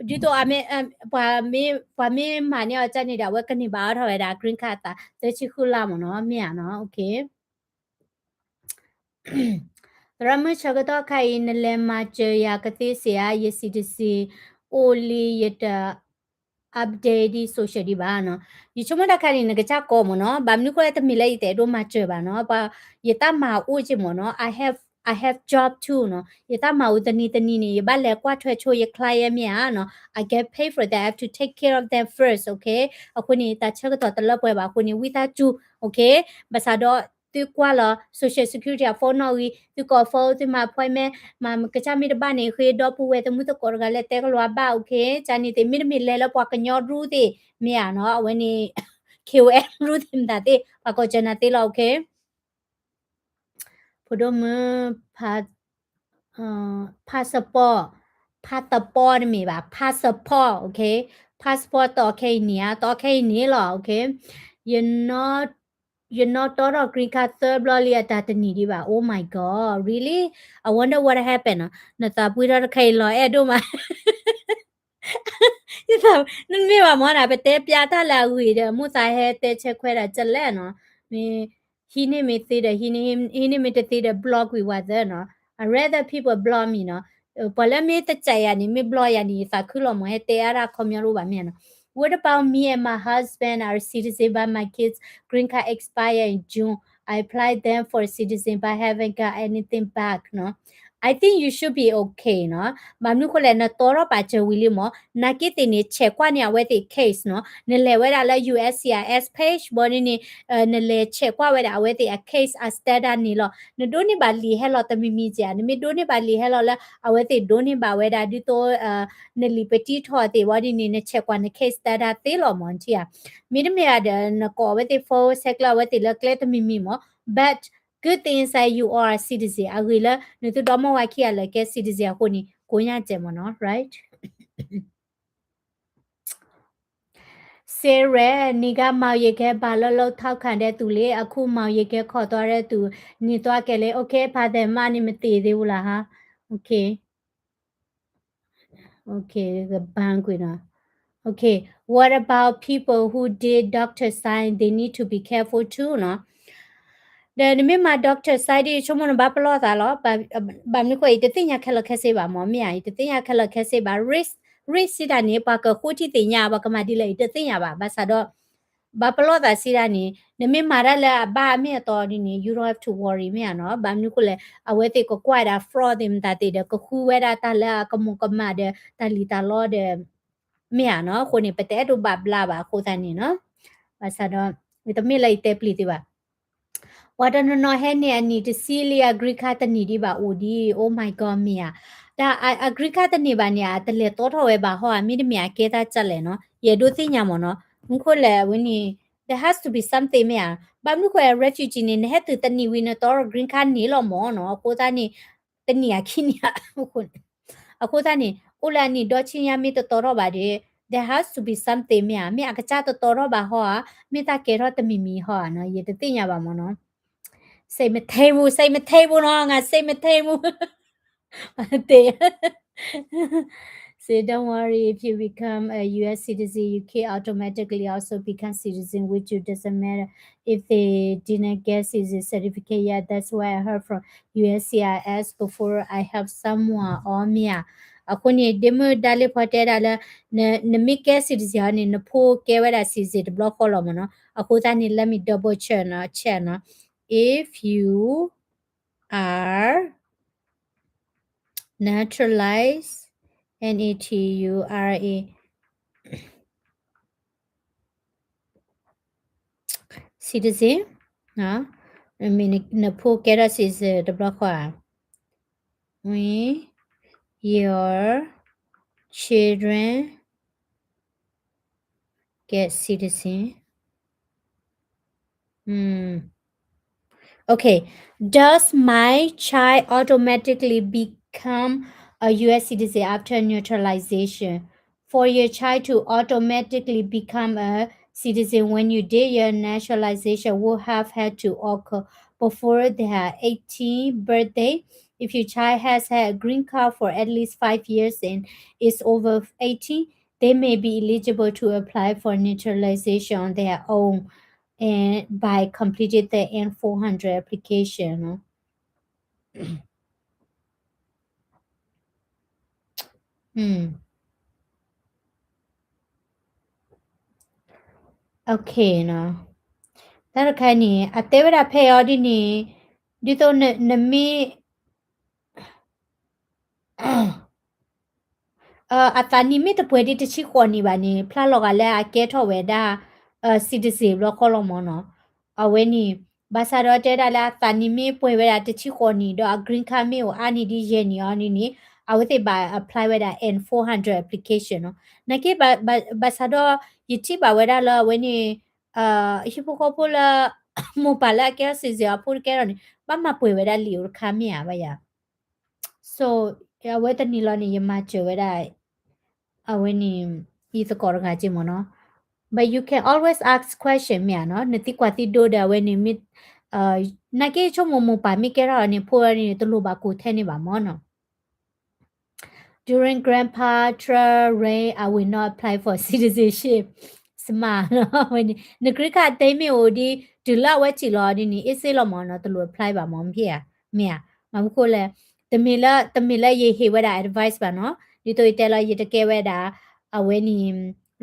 သိး ပှၤမ့ၢ်မၤန့ၢ်အီၤကန့ၣ်ဒီး အဝဲကန့ၢ်ဘၣ်အါထီၣ်ဝဲဒၣ် green card အသး သၢဆံဃုလါမ့ၢ်နီၤ, မ့ၢ်ဧါနီၤ, okay. သရၣ်မုၣ်ဆၢကတီၢ်ခါအံၤ နလဲၤမၤစၢၤယၤကသ့စ့ၢ်ဧါ, ယ citizen အိၣ်လံ ယတ update ဒ် social ဒံးဘၣ်နီၤ, ယဆိကမိၣ်တၢ်ခါန့ၣ် နကစၢ်ကိးမ့ၢ်နီၤ, ဘၣ်မနုၤဃိလဲၣ် တမ့ၢ်လၢယတအဲၣ်ဒိးမၤစၢၤဘၣ်နီၤ, ပှၤ ယတၢ်မၤအိၣ်က့မ့ၢ်နီၤ, I have, I have job too နီၤ, ယတၢ်မၤအိၣ်တနံၤတနံၤန့ၣ် ယဘၣ်လဲၤကွၢ်ထွဲဆိယ client မ့ၢ်ဧါနီၤ, I get paid for that, I have to take care of them first, okay? အဃိန့ၣ် တၢ်ဆၢကတီၢ်တလၢပှဲၤဘၣ်အဃိန့ၣ် ဝံသးစူၤ, okay? ဘၣ်ဆၣ်ဒီး သုကွၢ်လီၤ social security အ phone နီၣ်ဂံၢ်, သုကိး phone, သုမၤ appointment, မ့ၢ်ကစၢ်မ့ၢ်တဘၣ်န့ၣ် ဃ့ဒီပုၢ်ဝဲၢ်သမုၢ်သကိးတဂၤလၢတဲကလီၤဘၣ်, okay? ကန့ၣ်သ့ၣ် မ့တမ့ၢ်လဲၤလၢပှၤကညီရူသ့ၣ် မ့ၢ်ဧါနီၤ, အဝဲန့ၣ် K O M ရူသ့ၣ်မတၤသ့ၣ် ပှၤကိးစၢၤနၤသ့လီၤ, okay? ဖိဒိၣ်မုၣ် passport, passport တမ့ၢ်ဘၣ်, passport, okay? Passport တီခဲအံၤန့ၣ်ဧါ, တီခဲအံၤန့ၣ်လီၤ, okay? ယနီၣ်တီထီၣ် green card သၢဘျီလံ အတၢ်တနံၣ်ဒံးဘၣ်, oh my god, really? I wonder what happened. နသးပှ့ၤထီၣ်တခါအံၤလီၤအဲၣ်ဒိၣ်မး နမ့ၢ်ဘၣ်မ့ၢ်နၤ ပတဲပျးတၢ်လၢအဂ့ၤဒီး မိၢ်သးဟဲတဲဆဲခွဲဒၣ်ကလဲၣ်နီၤ, မ့ၢ် ဟံးန့ၢ်မ့ၢ်သ့ဒီး ဟံးန့ၢ်မ့ၢ်တသ့ဒီး block ကွံာ်ဝဲသၢနီၤ, I rather people block me နီၤ, ပှၤလၢမ့ၢ်တစဲးယၤန့ၣ် မ့ၢ် block ယၤန့ၣ် ယသးခုလီၤမး ဟဲတဲအါတၢ်ခီပညီတအိၣ်ဘၣ်မ့ၢ်နီၤ. What about me and my husband are citizen but my kids green card expire in June. I applied them for citizen but haven't got anything back နီၤ. I think you should be okay နီၤ. ဘၣ်မနုၤဃိလဲၣ် နတီထီၣ်ပာ်စၢၤဝံၤလံမး, နာ်က့သ့ၣ်န့ၣ် ဆဲးကွၢ်န့ၢ်အဝဲသ့ၣ် case နီၤ. နလဲၤဝဲဒၣ်လၢ U S C I S page ဘီန့ၣ်န့ၣ် နလဲၤဆဲးကွၢ်ဝဲဒၣ်အဝဲသ့ၣ်အ case အ status န့ၣ်လီၤ. နဒိးန့ၢ်ဘၣ်လံာ်ဟဲလီၤတမံၤမံၤက့ဧါ, နမ့ၢ်ဒိးန့ၢ်ဘၣ်လံာ်ဟဲလီၤလၢ အဝဲသ့ၣ်ဒိးန့ၢ်ဘၣ်ဝဲဒၣ် ဒ်သိး နလံာ်ပတံထီၣ်သ့ၣ်ဝဲဒ်န့ၣ် နဆဲးကွၢ်န case status သ့လီၤမး နထံၣ်ဧါ. မ့တမ့ၢ်ဧါဒီး နကိးအဝဲသ့ၣ် phone ဆဲးကျၢအဝဲသ့ၣ်လၢကျဲတမံၤမံၤမး, but good thing is that you are a citizen. အဂ့ၢ်လၢ နသုဒီမါဝၤခံဂၤလၢာ်ကဲ citizen အဃိန့ၣ် ကိးညါစဲးမ့ၢ်နီၤ, right? စ့ရဲၣ် နံၤဂၤ မောင်ရေခဲ ဘာလုပ်လို့ထောက်ခံတဲ့သူလဲ, အခု မောင်ရေခဲ ခေါ်သွားတဲ့သူ နင်သွားကယ်လဲ, OK, ဖါသဲမါန့ၣ် မသေသေးဘူးလားဟာ, OK. Okay, the bank နီၤ. Okay, what about people who did doctor sign? They need to be careful too နီၤ. ဒီးနမ့ၢ်မၤ doctor sign ဒ်ဆိကမိၣ်နဘၣ်ပလီၢ်သးလီၤ. ဘၣ်မနုၤဃိ ယတသ့ၣ်ညါခဲလၢာ်ခဲဆ့ဘၣ်မ့ၢ်, မ့ၢ်ဧါ, ယတသ့ၣ်ညါခဲလၢာ်ခဲဆ့ဘၣ်. Risk, risk စံးတၢ်န့ၣ် ပှၤကဃိထံသ့ၣ်ညါ ပှၤကမၤဒ်လဲၣ် ယတသ့ၣ်ညါဘၣ်. ဘၣ်ဆၣ်ဒီး ဘၣ်ပလီၢ်သးစံးတၢ်န့ၣ် နမ့ၢ်မၤတၢ်လၢအဘၣ်အမ့ၢ်အတီဒ်န့ၣ် you don't have to worry မ့ၢ်ဧါနီၤ. ဘၣ်မနုၤဃိလဲၣ် အဝဲသ့ၣ်ကကွၢ်ဒၣ် fraud သ့ၣ်မတၤသ့ၣ်ဒီး ကဃုဝဲဒၣ်တၢ်လၢအကမူးကမၣ်ဒီး တၢ်လံၣ်တၢ်လီဒီး မ့ၢ်ဧါနီၤ. အဃိန့ၣ် ပတအဲၣ်ဒိးဘၣ်ဘျါဘၣ်အဃိသတးန့ၣ်နီၤ. ဘၣ်ဆၣ်ဒီး တမ့ၢ်လၢယတဲပျံၤသ့ဘၣ်. ပှၤတနီၤနီၤဟဲန့ၣ် အနံၣ်တဆံလံ အ green card တန့ၢ်ဒံးဘၣ်အိၣ်ဒံး, oh my god မ့ၢ်ဧါ. တၢ်အ green card တန့ၢ်ဘၣ်န့ၣ် အတလဲၤတီထီၣ်ဝဲဘၣ်ဟီဧါ, မ့တမ့ၢ်အကဲတၢ်ကလဲၣ်နီၤ, ယအဲၣ်ဒိးသ့ၣ်ညါမ့ၢ်နီၤ. မနုၤဃိလဲၣ် အဝဲန့ၣ် there has to be something မ့ၢ်ဧါ. ဘၣ်မနုၤဃိ refugee န့ၣ် နဟဲတုၤတနံၣ်ဝံၤ နတီထီၣ် green card န့ၢ်လီၤမ့ၢ်နီၤ. အဃိသတးန့ၣ် တနံၣ်အခံန့ၣ် အဃိသတးန့ၣ် အိၣ်လၢအနံၣ်ဒီဆံညါမ့ၢ်တတီထီၣ်ဘၣ်ဒီး there has to be something မ့ၢ်ဧါ, မ့ၢ်အကစၢ်တတီထီၣ်ဘၣ်ဟီဧါ, မ့ၢ်တၢ်ကဲထီၣ်တမံၤမံၤဟီဧါနီၤ, ယတသ့ၣ်ညါဘၣ်မ့ၢ်နီၤ. စိတ်မထဲဘူး, စိတ်မထဲဘူးနီၤ, ငါစိတ်မထဲဘူး. တဲ Say, don't worry, if you become a U S citizen, you can automatically also become citizen, which you doesn't matter if they didn't get citizen certificate yet. That's what I heard from U S C I S before I help someone. အီမ့ၢ်ဧါ. အဃိန့ၣ် ဒ့မုၣ်ဒါလ့ဖီတဲဒၣ်လၢ နမ့ၢ်ကဲ citizen န့ၣ် နဖိကဲဝဲဒၣ် citizen တဘျီဃီလီၤမ့ၢ်နီၤ. အဃိသတးန့ၣ် let me double check နီၤ, check နီၤ. If you are naturalized, N A T U R A, citizen, နဖိကဲထီၣ် citizen တဘျီဃီဧါ, when your children get citizen. Hmm. Okay. Does my child automatically become a U S citizen after naturalization? For your child to automatically become a citizen when you did your naturalization would have had to occur before their eighteenth birthday. If your child has had a green card for at least five years and is over eighteen, they may be eligible to apply for naturalization on their own and by completing the N four hundred application. Hmm. Okay နီၤ. တၢ်တခါန့ၣ် အတဲဝဲဒၣ်ဖဲအံၤဒ်န့ၣ် ဒ်သိးနမ့ၢ် အသးနံၣ်မ့ၢ်တပှဲၤဒံးတဆံဃိးနံၣ်ဘၣ်န့ၣ် ဖျါလီၤဂာ်လၢအကဲထီၣ်ဝဲဒၣ် citizen ဘျီဃီလီၤမ့ၢ်နီၤ. အဝဲန့ၣ် ဘၣ်ဆၣ်ဒီးတဲဒၣ်လၢအသးနံၣ်မ့ၢ်ပှဲၤဝဲဒၣ်တဆံဃိးနံၣ်ဒီးအ green card မ့ၢ်အိၣ်အါန့ၢ်ဒ်ယဲၢ်နံၣ်အီၤန့ၣ်န့ၣ် အဝဲသ့ၣ်ဘၣ် apply ဝဲဒၣ် N four hundred application နီၤ. နာ်က့ ဘၣ်ဆၣ်ဒီး ယထံၣ်ဘၣ်ဝဲဒၣ်လၢအဝဲန့ၣ် ဟံၣ်ဖိဃီဖိလၢ မိၢ်ပၢ်လၢအကဲထီၣ် citizen အဖိတကဲထီၣ်န့ၣ် ဘၣ်မၤပှဲၤဝဲဒၣ်လံာ်အိၣ်တခါမ့ၢ်ဧါဘၣ်ယၤ So အဝဲတနံၤလီၤန့ၣ် ယမၤစၢၤဝဲဒၣ် အဝဲန့ၣ် ယသကိးတဂၤက့မ့ၢ်နီၤ. But you can always ask question မ့ၢ်ဧါနီၤ, နသံကွၢ်သံဒိဒီးအဝဲန့ၣ်မ့ၢ် နာ်က့ဆိကမိၣ်မိၢ်ပၢ်မ့ၢ်ကဲထီၣ်န့ၣ် ဖိဝဲန့ၣ် တလိၣ်ဘၣ်ကိးထဲန့ၣ်ဘၣ်မ့ၢ်နီၤ. During grandpa Trump reign, I will not apply for citizenship. Smart နီၤ, အဝဲန့ၣ် န green card တဲမ့ၢ်အိၣ်ဒ် တုၤလၢအဝဲစံၣ်လီၤဒ်န့ၣ် အ့စ့လီၤမ့ၢ်နီၤ, တလိၣ် apply ဘၣ်မ့ၢ် မ့ၢ်ဧါ, မ့ၢ်ဧါ. မ့ၢ်မနုၤဃိလဲၣ်, တမ့ၢ်လၢ တမ့ၢ်လၢယဟ့ၣ်ဝဲဒၣ် advice ဘၣ်နီၤ, ဒ်သိးယတဲလီၤ ယတကဲဝဲဒၣ် အဝဲန့ၣ်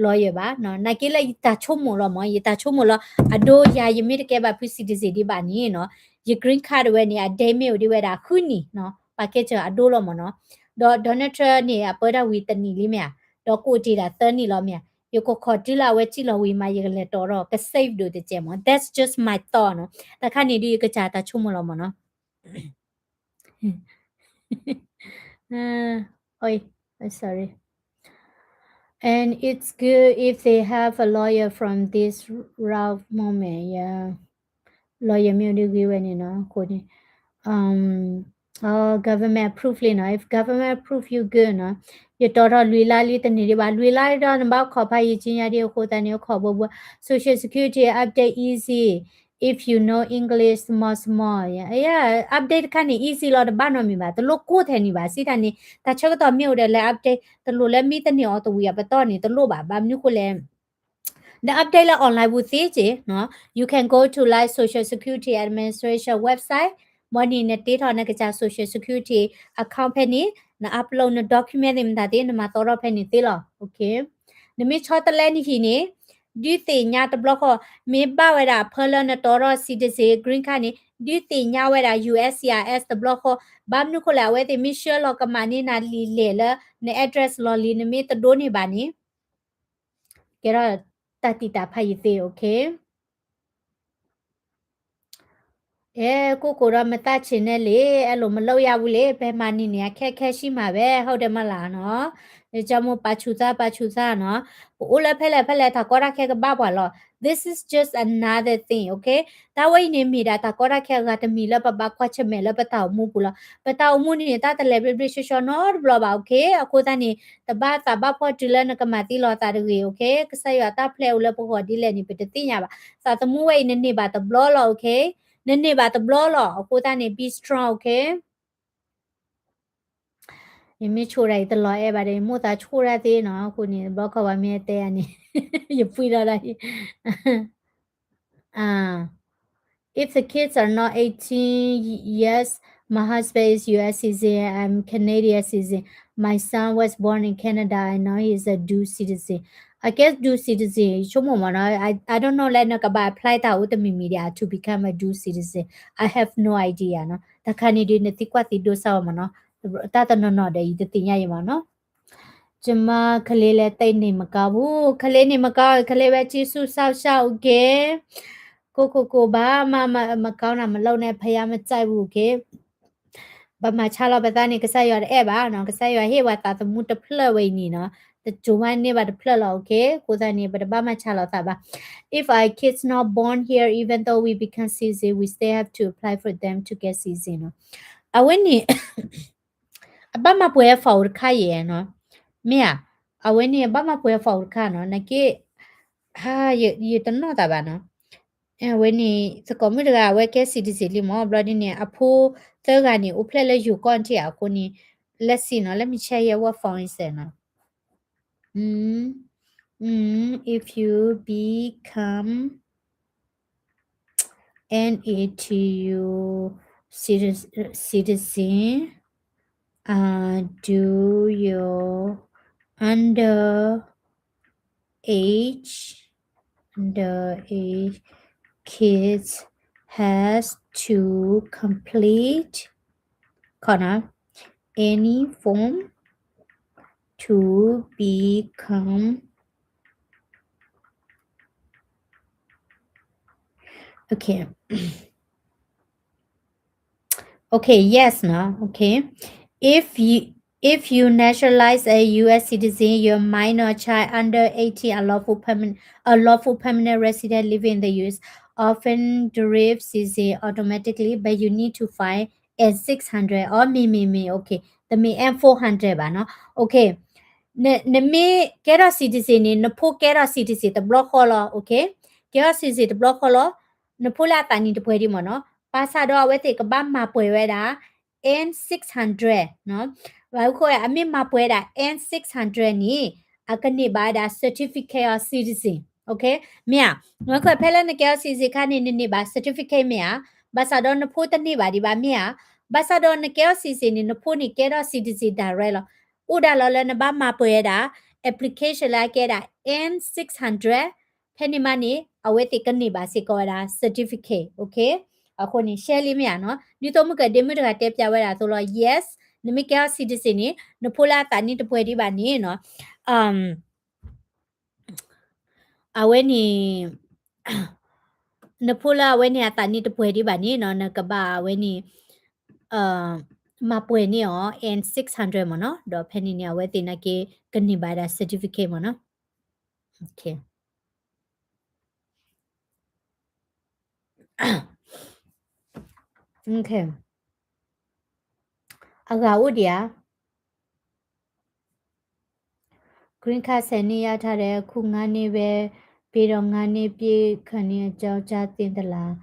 lawyer ဘၣ်နီၤ, နာ်က့လၢယတၢ်ဆိကမိၣ်လီၤမ့ၢ်, ယတၢ်ဆိကမိၣ်လီၤ, အဒိယၤယမ့ၢ်တကဲဘၣ်ဖု citizen ဒံးဘၣ်န့ၣ်နီၤ, ယ green card တဝဲန့ၣ် အဒဲမ့ၢ်အိၣ်ဒံးဝဲဒၣ်ဃုနံၣ်နီၤ, ပာ်ကဲစၢၤအဒိလီၤမ့ၢ်နီၤ, ဒီး Donald Trump န့ၣ် အပၢတၢ်ဝံၤတနံၣ်လံမ့ၢ်ဧါ, ဒီးကအိၣ်တ့ၢ်ဒၣ်သၢနံၣ်လီၤမ့ၢ်ဧါ, ယကခိးတုၤလၢအဝဲစံၣ်လီၤဝံၤမး ယကလဲၤတီၤထီၣ် က safe ဒိၣ်တကဲးမ့ၢ်, that's just my thought နီၤ, တၢ်ခါန့ၣ်ဒ်ယကစၢ်တၢ်ဆိကမိၣ်လီၤမ့ၢ်နီၤ. Oh, sorry. And it's good if they have a lawyer from this rough moment. Yeah. လီၤယမ့ၢ်အိၣ်ဒ်ဂ့ၤဝဲန့ၣ်နီၤ အဃိန့ၣ် government approve လံနီၤ if government approve you good နီၤ ယတီထီၣ်လွံၢ်လါလံတန့ၢ်ဒံးဘၣ် လွံၢ်လါလံဒီးနဘၣ်အိၣ်ခိးဖးယံာ်ကၠံညါဒံးအဃိသတးန့ၣ် အိၣ်ခိးဘိဘိ Social Security update easy if you know English small small update တခါန့ၣ် easy လီၤ တဘၣ်နီတမံၤဘၣ် တလိၣ်ကိၢ်ထဲန့ၣ်ဘၣ် စံးတၢ်န့ၣ် တၢ်ဆၢကတီၢ်မ့ၢ်အိၣ်ဒီးလဲၤ update တလိၣ်လၢမ့ၢ်တန့ၢ်အီၤတဝံၤအပတီၢ်န့ၣ် တလိၣ်ဘၣ် ဘၣ်မနုၤဃိလဲၣ် ဒီး update လၢ online ပူၤသ့က့နီၤ you can go to like Social Security Administration website ဘၣ်န့ၣ် နတ့ထီၣ်နကစၢ် Social Security account ဖဲန့ၣ် န upload န document သ့ၣ်မတၤသ့ၣ် နမၤသီထီၣ်ဖဲန့ၣ်သ့လီၤ okay နမ့ၢ်ဆီတလဲနဟံၣ်န့ၣ် ဒုးသ့ၣ်ညါတဘျီဃီ မ့ၢ်ဘၣ်ဝဲဒၣ်ဖဲလၢနတီထီၣ် citizen green card န့ၣ် ဒုးသ့ၣ်ညါဝဲဒၣ် U S C I S တဘျီဃီ ဘၣ်မနုၤဃိလဲၣ် အဝဲသ့ၣ်မ့ၢ်ဆှၢလီၤကမၣ်န့ၢ်နၤလံာ်လဲၢ်လၢ န address လီၢ်လံၤ နမ့ၢ်တဒိးန့ၢ်ဘၣ်န့ၣ် ကဲထီၣ်တၢ်တံာ်တာ်ဖးယံာ်သ့ okay အဲ ကိၢ်ကိၢ်ဒီးမတၢ်ဆံးနဲလံ အဲလိာ်မလိာ်ယါဘူးလံ ပဲမၤနံၤန့ၣ် အခဲခဲဆံးမးဝဲ ဟုတ်တယ်မလားနီၤ ယကမိၣ်ပာ်ဆူၣ်သး ပာ်ဆူၣ်သးနီၤ ပအိၣ်လၢဖဲလဲၣ်ဖဲလဲၣ် တၢ်ကီတၢ်ခဲကဘၣ်ပှၤလီၤ this is just another thing, okay တၢ်ဝဲအံၤန့ၣ်မ့ၢ်ဒၣ်တၢ်ကီတၢ်ခဲအဂၤတမံၤလၢပဘၣ်ကွၢ်ဆၢၣ်မဲာ်လၢပတၢ်အိၣ်မူပူၤလီၤ ပတၢ်အိၣ်မူန့ၣ် တၢ်တလဲၤဘျ့ဘျ့ဆှီဆှီနီတဘျီဘၣ် okay အဃိသတးန့ၣ် တဘၣ်သးဘၣ်ဖှီၣ်တုၤလၢနကမၤသံလီၤသးတဂ့ၤ okay ကစၢ်ယွၤတၢ်ဖျဲးအိၣ်လၢပဂီၢ်ဒ်လဲၣ်န့ၣ် ပတသ့ၣ်ညါဘၣ် သးသမူဝဲအံၤနန့ၢ်ဘၣ်တဘျီလီၤ okay နန့ၢ်ဘၣ်တဘျီလီၤ အဃိသတးန့ၣ် be strong, okay ယမ့ၢ်ဆိၣ်ဒၣ်အံၤတလီၤအဲၣ်ဘၣ်ဒီး ယမိၣ်သးဆိၣ်ဒၣ်သ့နီၤ အဃိန့ၣ် ဘျီခီဘၣ်မ့ၢ်အတဲယၤန့ၣ် ယပှံၤဒီးဒၣ် If the kids are not eighteen, yes, my husband is U S citizen, I'm Canadian citizen. My son was born in Canada, I know he's a dual citizen. I guess dual citizen ဆိကမိၣ်မ့ၢ်နီၤ I, I don't know လၢနကဘၣ် apply တၢ်အိၣ်တမံၤမံၤဒံး to become a dual citizen. I have no idea နီၤ တၢ်ခါန့ၣ်ဒုး နသံကွၢ်သံဒိးစၢ်ဝဲမ့ၢ်နီၤ တၢ်တနီၤနီၤဒီးအံၤတသ့ၣ်ညါအံၤမ့ၢ်နီၤ ကျမ ကလေးလည်း သိပ်နေမကောင်းဘူး ကလေးနေမကောင်း ကလေးပဲ ကြည့်ရှုစောင့်ရှောက် okay ကိုယ့်ကိုယ်ကိုယ် ဘာမှမကောင်းတာမလုပ်နဲ့ ဘုရားမကြိုက်ဘူး okay ပမၤဆါလီၤပသးန့ၣ် ကစၢ်ယွၤတအဲၣ်ဘၣ်နီၤ ကစၢ်ယွၤဟ့ၣ်ဝဲသးသမူတဖျၢၣ်ဝဲအံၤန့ၣ်နီၤ တစိၤမးန့ၢ်ဘၣ်တဖျၢၣ်လီၤ okay အဃိသတးန့ၣ် ပတဘၣ်မၤဆါလီၤသးဘၣ် If our kids not born here, even though we become citizen, we still have to apply for them to get citizen နီၤ အဝဲန့ၣ် အဘၣ်မၤပှဲၤအ form တခါယဲၢ်နီၤ မ့ၢ်ဧါ အဝဲန့ၣ် အဘၣ်မၤပှဲၤအ form တခါနီၤ နက့ ဟါ ယတနီၣ်သးဘၣ်နီၤ အဝဲန့ၣ် သကိးမုၣ်တဂၤ အဝဲကဲ citizen လံမ့ၢ် ဘျီဒ်န့ၣ် အဖိသၢဂၤန့ၣ် အိၣ်ဖျဲၣ်လၢယိၤကီၢ် နထံၣ်ဧါအဃိန့ၣ် let's see နီၤ let me check here what form is that နီၤ Mm, mm, if you become N A T U citizen, citizen, uh, do your under age, under age kids has to complete ခီနီၤ any form to become okay okay yes နီၤ okay if you if you naturalize a U S citizen, your minor child under eighteen, a lawful permanent, a lawful permanent resident living in the U S, often derives citizen automatically, but you need to find N six hundred or မ့ၢ်မ့ၢ်မ့ၢ် okay တမ့ၢ် N four hundred ဘၣ်နီၤ okay နမ့ၢ်ကဲထီၣ် citizen န့ၣ် နဖိကဲထီၣ် citizen တဘျီဃီလီၤ okay ကဲထီၣ် citizen တဘျီဃီလီၤ နဖိလၢအသးနံၣ်တပှဲၤဒံးမ့ၢ်နီၤ ဘၣ်ဆၣ်ဒီးအဝဲသ့ၣ်ကဘၣ်မၤပှဲၤဝဲဒၣ် N six hundred နီၤ ဘၣ်မနုၤဃိ အမ့ၢ်မၤပှဲၤဒၣ် N six hundred န့ၣ် အကန့ၢ်ဘၣ်ဝဲဒၣ် certificate of citizen, okay မ့ၢ်ဧါ ဘၣ်မနုၤဃိ ဖဲလၢနကဲထီၣ် citizen ခါန့ၣ် နန့ၢ်ဘၣ် certificate မ့ၢ်ဧါ ဘၣ်ဆၣ်ဒီးနဖိတန့ၢ်ဘၣ်ဒံးဘၣ်မ့ၢ်ဧါ ဘၣ်ဆၣ်ဒီးနကဲထီၣ် citizen န့ၣ် နဖိန့ၣ်ကဲထီၣ် citizen direct လီၤ အိၣ်ဒၣ်လီၤလၢနဘၣ်မၤပှဲၤဝဲဒၣ် application လၢအကဲဒၣ် N six hundred ဖဲန့ၣ်မးန့ၣ် အဝဲသ့ၣ်ကန့ၢ်ဘၣ်စ့ၢ်ကီးဝဲဒၣ် certificate, okay အဃိန့ၣ် ရှဲလံမ့ၢ်ဧါနီၤ ဒ်သိးမုၢ်ကဒ့မုၣ်တဂၤတဲပျးဝဲဒၣ်အသိးလီၤ yes နမ့ၢ်ကဲထီၣ် citizen န့ၣ် နဖိလၢအသးနံၣ်တပှဲၤဒံးဘၣ်န့ၣ်နီၤ အဝဲန့ၣ် နဖိလၢအဝဲန့ၣ်အသးနံၣ်တပှဲၤဒံးဘၣ်န့ၣ်နီၤ နကဘၣ်အဝဲန့ၣ် မၤပှဲၤန့ၢ်အီၤ N six hundred မ့ၢ်နီၤ ဒီးဖဲန့ၣ်န့ၣ် အဝဲသ့ၣ်နာ်က့ ကန့ၢ်ဘၣ်ဒၣ် certificate မ့ၢ်နီၤ okay အဂၤအိၣ်ဒံးဧါ. Green card ဆယ်နှစ် ရထားတယ်, အခု ငါးနှစ်ပဲ ပြီးတော့ ငါးနှစ်ပြည့်ခါနီး အကြောင်းကြားသင့်သလား.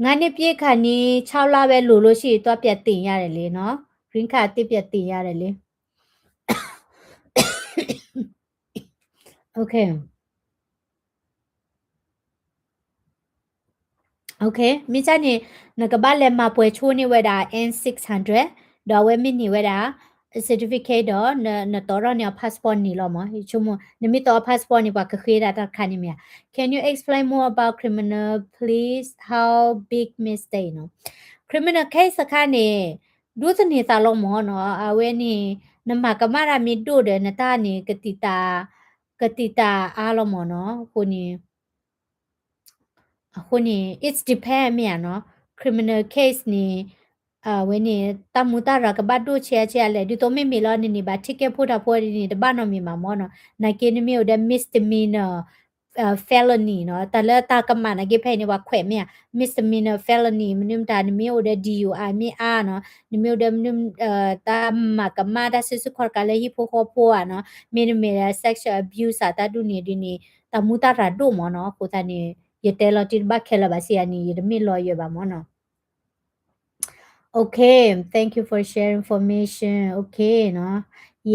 ငါးနှစ်ပြည့်ခါနီး ခြောက်လပဲ လိုလို့ရှိရင် သွားပြန်တင်ရတယ်လေနော်. Green card အသစ်ပြန်တင်ရတယ်လေ. Okay. Okay, မ့ၢ်ကၢ်န့ၣ် နကဘၣ်လဲၤမၤပှဲၤဆိန့ၢ်ဝဲဒၣ် N six hundred, ဒီးအဝဲမ့ၢ်န့ၢ်ဝဲဒၣ် certificate ဒီး နတီထီၣ်န့ၢ်အီၤ passport န့ၣ်လီၤမၢ်. ယဆိကမိၣ် နမ့ၢ်တီအီၤ passport န့ၣ် ပှၤကဃ့ဒၣ်တၢ်တခါန့ၣ်မ့ၢ်ဧါ. Can you explain more about criminal, please? How big mistake နီၤ. Criminal case တခါန့ၣ် ဒိးသန့ၤသးလီၤမၢ်နီၤ. အဝဲန့ၣ် နမၤကမၣ်တၢ်မ့ၢ်ဒိၣ်ဒီး နတၢ်န့ၣ် ကတံာ်တာ် ကတံာ်တာ်အါလီၤမၢ်နီၤ. အဃိန့ၣ် အဃိန့ၣ် it depend မ့ၢ်ဧါနီၤ. Criminal case န့ၣ် အဝဲန့ၣ် တၢ်မူတၢ်ရၤကဘၣ်ဒိၣ်ဆံးအါဆံးအါလဲၣ်, ဒ်သိးမ့မ့ၢ်လီၤ နန့ၢ်ဘၣ် ticket ဖိတၢ်ဖိဒ်န့ၣ် တဘၣ်နီတမံၤဘၣ်မၢ်နီၤ. နာ်က့နမ့ၢ်အိၣ်ဒီး misdemeanor, felony နီၤ, တၢ်လၢတၢ်ကမၣ်နာ်က့ဖဲအံၤန့ၣ် ပှၤခွဲးမ့ၢ်ဧါ, misdemeanor felony မနုၤမတၤ နမ့ၢ်အိၣ်ဒီး D U I မ့ၢ်အါနီၤ, နမ့ၢ်အိၣ်ဒီးမနုၤ တၢ်မၤကမၣ်တၢ်စုဆူၣ်ခီၣ်တကးလၢဟံၣ်ဖိဃီဖိဧါနီၤ, မ့တမ့ၢ်ဒီး sexual abuse အတၢ်ဒ်န့ၣ်ဒ်န့ၣ် တၢ်မူတၢ်ရၤဒိၣ်မၢ်နီၤ. အဃိသတးန့ၣ် ယတဲလီၤတံၢ်တဘၣ်ခဲလၢာ်ဘၣ်စံးယၤန့ၣ် ယတမ့ၢ် lawyer ဘၣ်မၢ်နီၤ. Okay, thank you for sharing information. Okay နီၤ.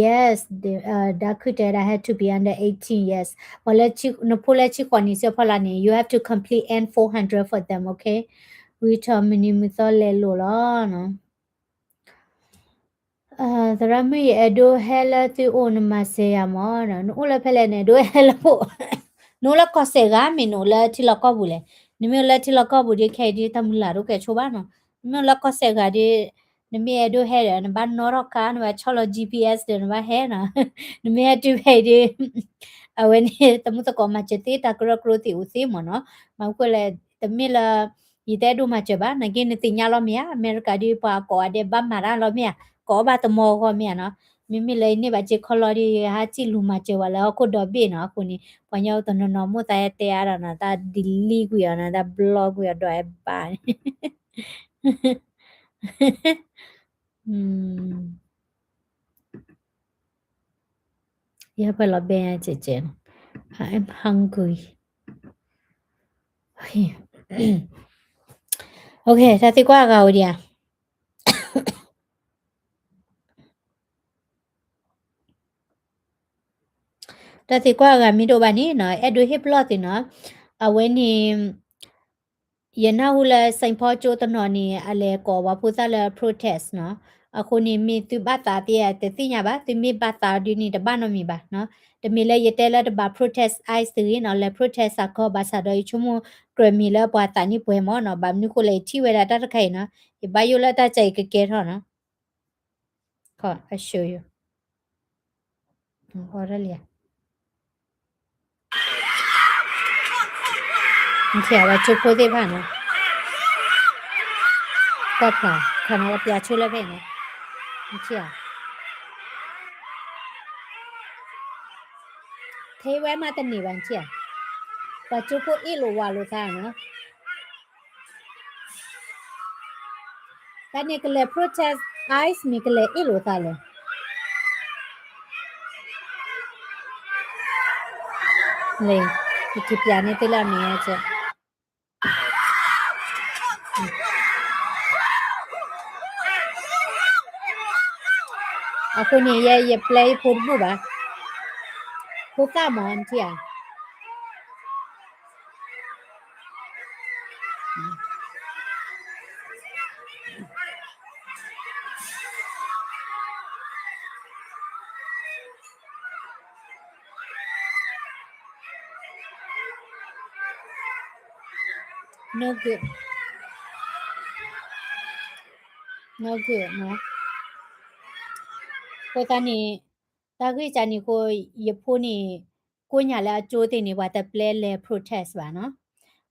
Yes, the, uh, ဒါခုတဲ that had to be under eighteen, yes. ပှၤလၢ နဖိလၢဆံဃိးနံၣ်ဆၢဖီလာ်န့ၣ် you have to complete N four hundred for them, okay? ဝံထီၣ်မုၢ်နံၤမုၢ်သီလဲၤလိာ်လီၤနီၤ. သရၣ်မုၣ်ယအဲၣ်ဒိးဟဲလၢသုအိၣ် နမၤစၢၤယၤမၢ်နီၤ. နအိၣ်လၢဖဲလဲၣ်န့ၣ် ဒိးဟဲလၢဖိ နအိၣ်လၢကီၢ်စဲၣ်ဂၤ မ့ၢ်နအိၣ်လၢထံလီၢ်ကီၢ်ပူၤလဲၣ်. နမ့ၢ်အိၣ်လၢထံလီၢ်ကီၢ်ပူၤဒီး ခဲအံၤဒ်တၢ်မုၢ်လၢ်ဒိၣ်ကဲဆိဘၣ်နီၤ. နမ့ၢ်အိၣ်လၢကီၢ်စဲၣ်ဂၤဒီး နမ့ၢ်အဲၣ်ဒိးဟဲဒီး နဘၣ်နီၣ်ထီၣ်ခါ နဘၣ်ဆီၣ်လီၤ G P S ဒီးနဘၣ်ဟဲနီၤ. နမ့ၢ်ဟဲတုၤဖဲအံၤဒီး အဝဲန့ၣ် တမူသကိးမၤစၢၤသ့တၢ်ကရၢကရိသ့ၣ်အိၣ်သ့မၢ်နီၤ. မၤဃိလဲၣ် တမ့ၢ်လၢ ယတအဲၣ်ဒိးမၤစၢၤဘၣ်, နာ်က့နသ့ၣ်ညါလီၤမ့ၢ်ဧါ, အမဲရကၤဒီးပှၤအကိးဂၤဒဲးဘၣ်မၤတၢ်လီၤမ့ၢ်ဧါ, ကိးဘၣ်တမီၤအဂီၢ်မ့ၢ်ဧါနီၤ. မ့မ့ၢ်လၢယန့ၢ်ဘၣ်စ့ခီလီၤဒီး ယဟးစံၣ်လူၤမၤစၢၤဝဲလၢဟီၣ်ခိၣ်ဒီဘ့ၣ်နီၤ. အဃိန့ၣ် ပှၤကညီတနီၤနီၤမိၣ်သးဟဲတဲအါဒီးနီၤ, တၢ် delete ကွံာ်အီၤနီၤ, တၢ် block ကွံာ်အီၤဒီးအဲၣ်ဘၣ်န့ၣ် ယဟဲပှဲၤလီၤဘဲညါကဲကဲနီၤ. I'm hungry. Okay, တၢ်သံကွၢ်အဂၤအိၣ်ဒံးဧါ. တၢ်သံကွၢ်အဂၤမ့ၢ်တအိၣ်ဘၣ်န့ၣ်နီၤ, အဲၣ်ဒိးဟ့ၣ်ပလီၢ်သ့ၣ်နီၤ, အဝဲန့ၣ် ယနၢ်ဟူလၢ Saint Paul ကၠိတနီၤန့ၣ် အလဲၤကိးပှၤဖိသၣ်လၢ protest နီၤ. အဃိန့ၣ် မ့ၢ်သုဘၣ်သးသ့ဧါ တသ့ၣ်ညါဘၣ်, သုမ့ၢ်ဘၣ်သးဒ်န့ၣ် တဘၣ်နီတမံၤဘၣ်နီၤ. တမ့ၢ်လၢယတဲလၢတဘၣ် protest ICE တဂ့ၤနီၤ, လဲၤ protest စ့ၢ်ကီး ဘၣ်ဆၣ်ဒီးယဆိကမိၣ်ကြၢးမ့ၢ်လၢပှၤသးနံၣ်ပှဲၤမၢ်နီၤ, ဘၣ်မနုၤဃိလဲၣ် ယထံၣ်ဝဲဒၣ်တၢ်တခါအံၤနီၤ, ယဘၣ်ယိၣ်လၢတၢ်ကဲအံၤကကဲထီၣ်နီၤ. ခီ I show you. အီၣ်ဒၣ်လံဧါ. နထံၣ်ဧါ, ပှၤကၠိဖိသ့ၣ်တဖၣ်နီၤ, ကွၢ်ဖျါ, ခီနီၤ ပှၤပျးဆိလၢဖဲအံၤနီၤ, နထံၣ်ဧါ. ထဲဝဲမးတန့ၢ်ဘၣ် နထံၣ်ဧါ, ပှၤကၠိဖိအ့ၣ်လိာ်ဝးလိာ်သးနီၤ. တၢ်န့ၣ်ကလဲၤ protest ICE မ့ၢ်ကလဲၤအ့ၣ်လိာ်သးလဲၣ်. လံ, ယကပျးန့ၢ်သုလၢအမဲာ်ညါကဲ. အဃိန့ၣ် ယဲယပျဲယဖိတဘူၣ်ဘၣ်, ဖိသၣ်မး နထံၣ်ဧါ. အဃိသတးန့ၣ် တၢ်ဂ့ၢ်ကန့ၣ်အဃိ ယဖိန့ၣ် ကိးညါလၢအကၠိသ့ၣ်န့ၣ် ပှၤတပျဲလဲၤ protest ဘၣ်နီၤ.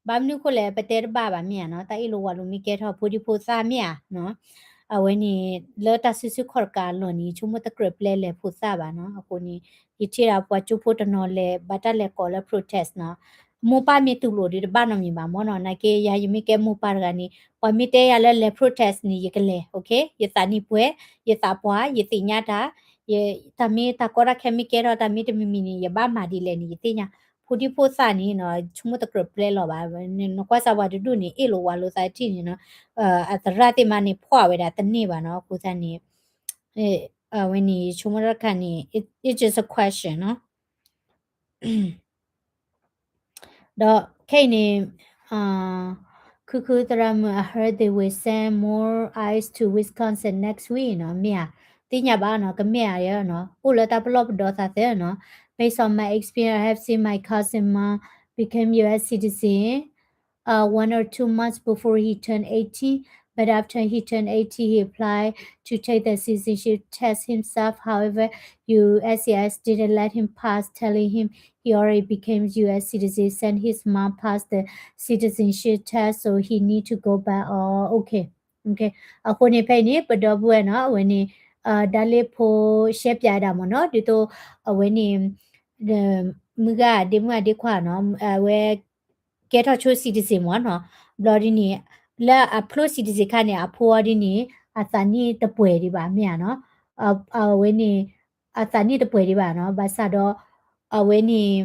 ဘၣ်မနုၤဃိလဲၣ် ပတဲတဘၣ်ဘၣ်မ့ၢ်ဧါနီၤ, တၢ်အ့ၣ်လိာ်ဝးလိာ်မ့ၢ်ကဲထီၣ်ဖိဒံဖိသၣ်မ့ၢ်ဧါနီၤ. အဝဲန့ၣ် လၢတၢ်စုဆူၣ်ခီၣ်တကးအလီၢ်န့ၣ် ဆိကမိၣ်တကြၢးပျဲလဲၤဖိသၣ်ဘၣ်နီၤ. အဃိန့ၣ် ယထံၣ်ဒၣ်ပှၤကၠိဖိတနီၤလဲၤ ဘၣ်တၢ်လဲၤကိးလၢ protest နီၤ. မိၢ်ပၢ်မ့ၢ်တူၢ်လိာ်ဒီးတဘၣ်နီတမံၤဘၣ်မ့ၢ်နီၤ. နာ်က့ ယၤယမ့ၢ်ကဲမိၢ်ပၢ်တဂၤန့ၣ် ပှၤမ့ၢ်တဲယၤလၢလဲၤ protest န့ၣ် ယကလဲၤ, okay, ယသးနံၣ်ပှဲၤ, ယသးပှၢ်, ယသ့ၣ်ညါတၢ်, တၢ်မ့ၢ်တၢ်ကီတၢ်ခဲမ့ၢ်ကဲထီၣ် တၢ်မ့ၢ်တမံၤမံၤန့ၣ် ယဘၣ်မၤဒ်လဲၣ်န့ၣ် ယသ့ၣ်ညါ. ဖိဒံဖိသၣ်န့ၣ်နီၤ ဆိကမိၣ်တကြၢးပျဲလီၤဘၣ်, နကွၢ်စၢ်ပှၤတဒူၣ်န့ၣ် အ့ၣ်လိာ်ဝးလိာ်သးထံၣ်န့ၣ်နီၤ, အသရၣ်သ့ၣ်မးန့ၣ် ဖှီၣ်ဝဲဒၣ်တန့ၢ်ဘၣ်နီၤ. အဃိသတးန့ၣ် အဝဲန့ၣ် ယဆိကမိၣ်တခါန့ၣ် it, it's just a question နီၤ. ဒီးခဲအံၤန့ၣ် ခုခုသရၣ်မုၣ် I heard they will send more ice to Wisconsin next week နီၤ, မ့ၢ်ဧါ, သ့ၣ်ညါဘၣ်နီၤ, ကမ့ၢ်ဧါနီၤ, အိၣ်လၢတၢ်ပလီၢ်ပဒီသးသၢနီၤ. Based on my experience, I have seen my cousin mom became U S citizen uh, one or two months before he turned eighteen. But after he turned eighteen, he applied to take the citizenship test himself. However, U S C I S didn't let him pass, telling him he already became U S citizen since his mom passed the citizenship test, so he need to go back. Oh, okay. Okay. အဃိန့ၣ်ဖဲအံၤန့ၣ် ပဒီပုၢ်ဝဲၢ်နီၤ, အဝဲန့ၣ် ဒၣ်လၢဖိရှဲပၠးဒၣ်မ့ၢ်နီၤ, ဒ်သိးအဝဲန့ၣ် မုၢ်ဂၤဒ့မုၣ်ဂၤဒ့ခွါနီၤ, အဝဲ ကဲထီၣ်ဆိ citizen မ့ၢ်နီၤ, ဘျီဒ်န့ၣ် လၢအဖျိ citizen ခါန့ၣ် အဖိအီၤဒ်န့ၣ် အသးနံၣ်တပှဲၤဒံးဘၣ် မ့ၢ်ဧါနီၤ, အဝဲန့ၣ် အသးနံၣ်တပှဲၤဒံးဘၣ်နီၤ, ဘၣ်ဆၣ်ဒီး အဝဲန့ၣ်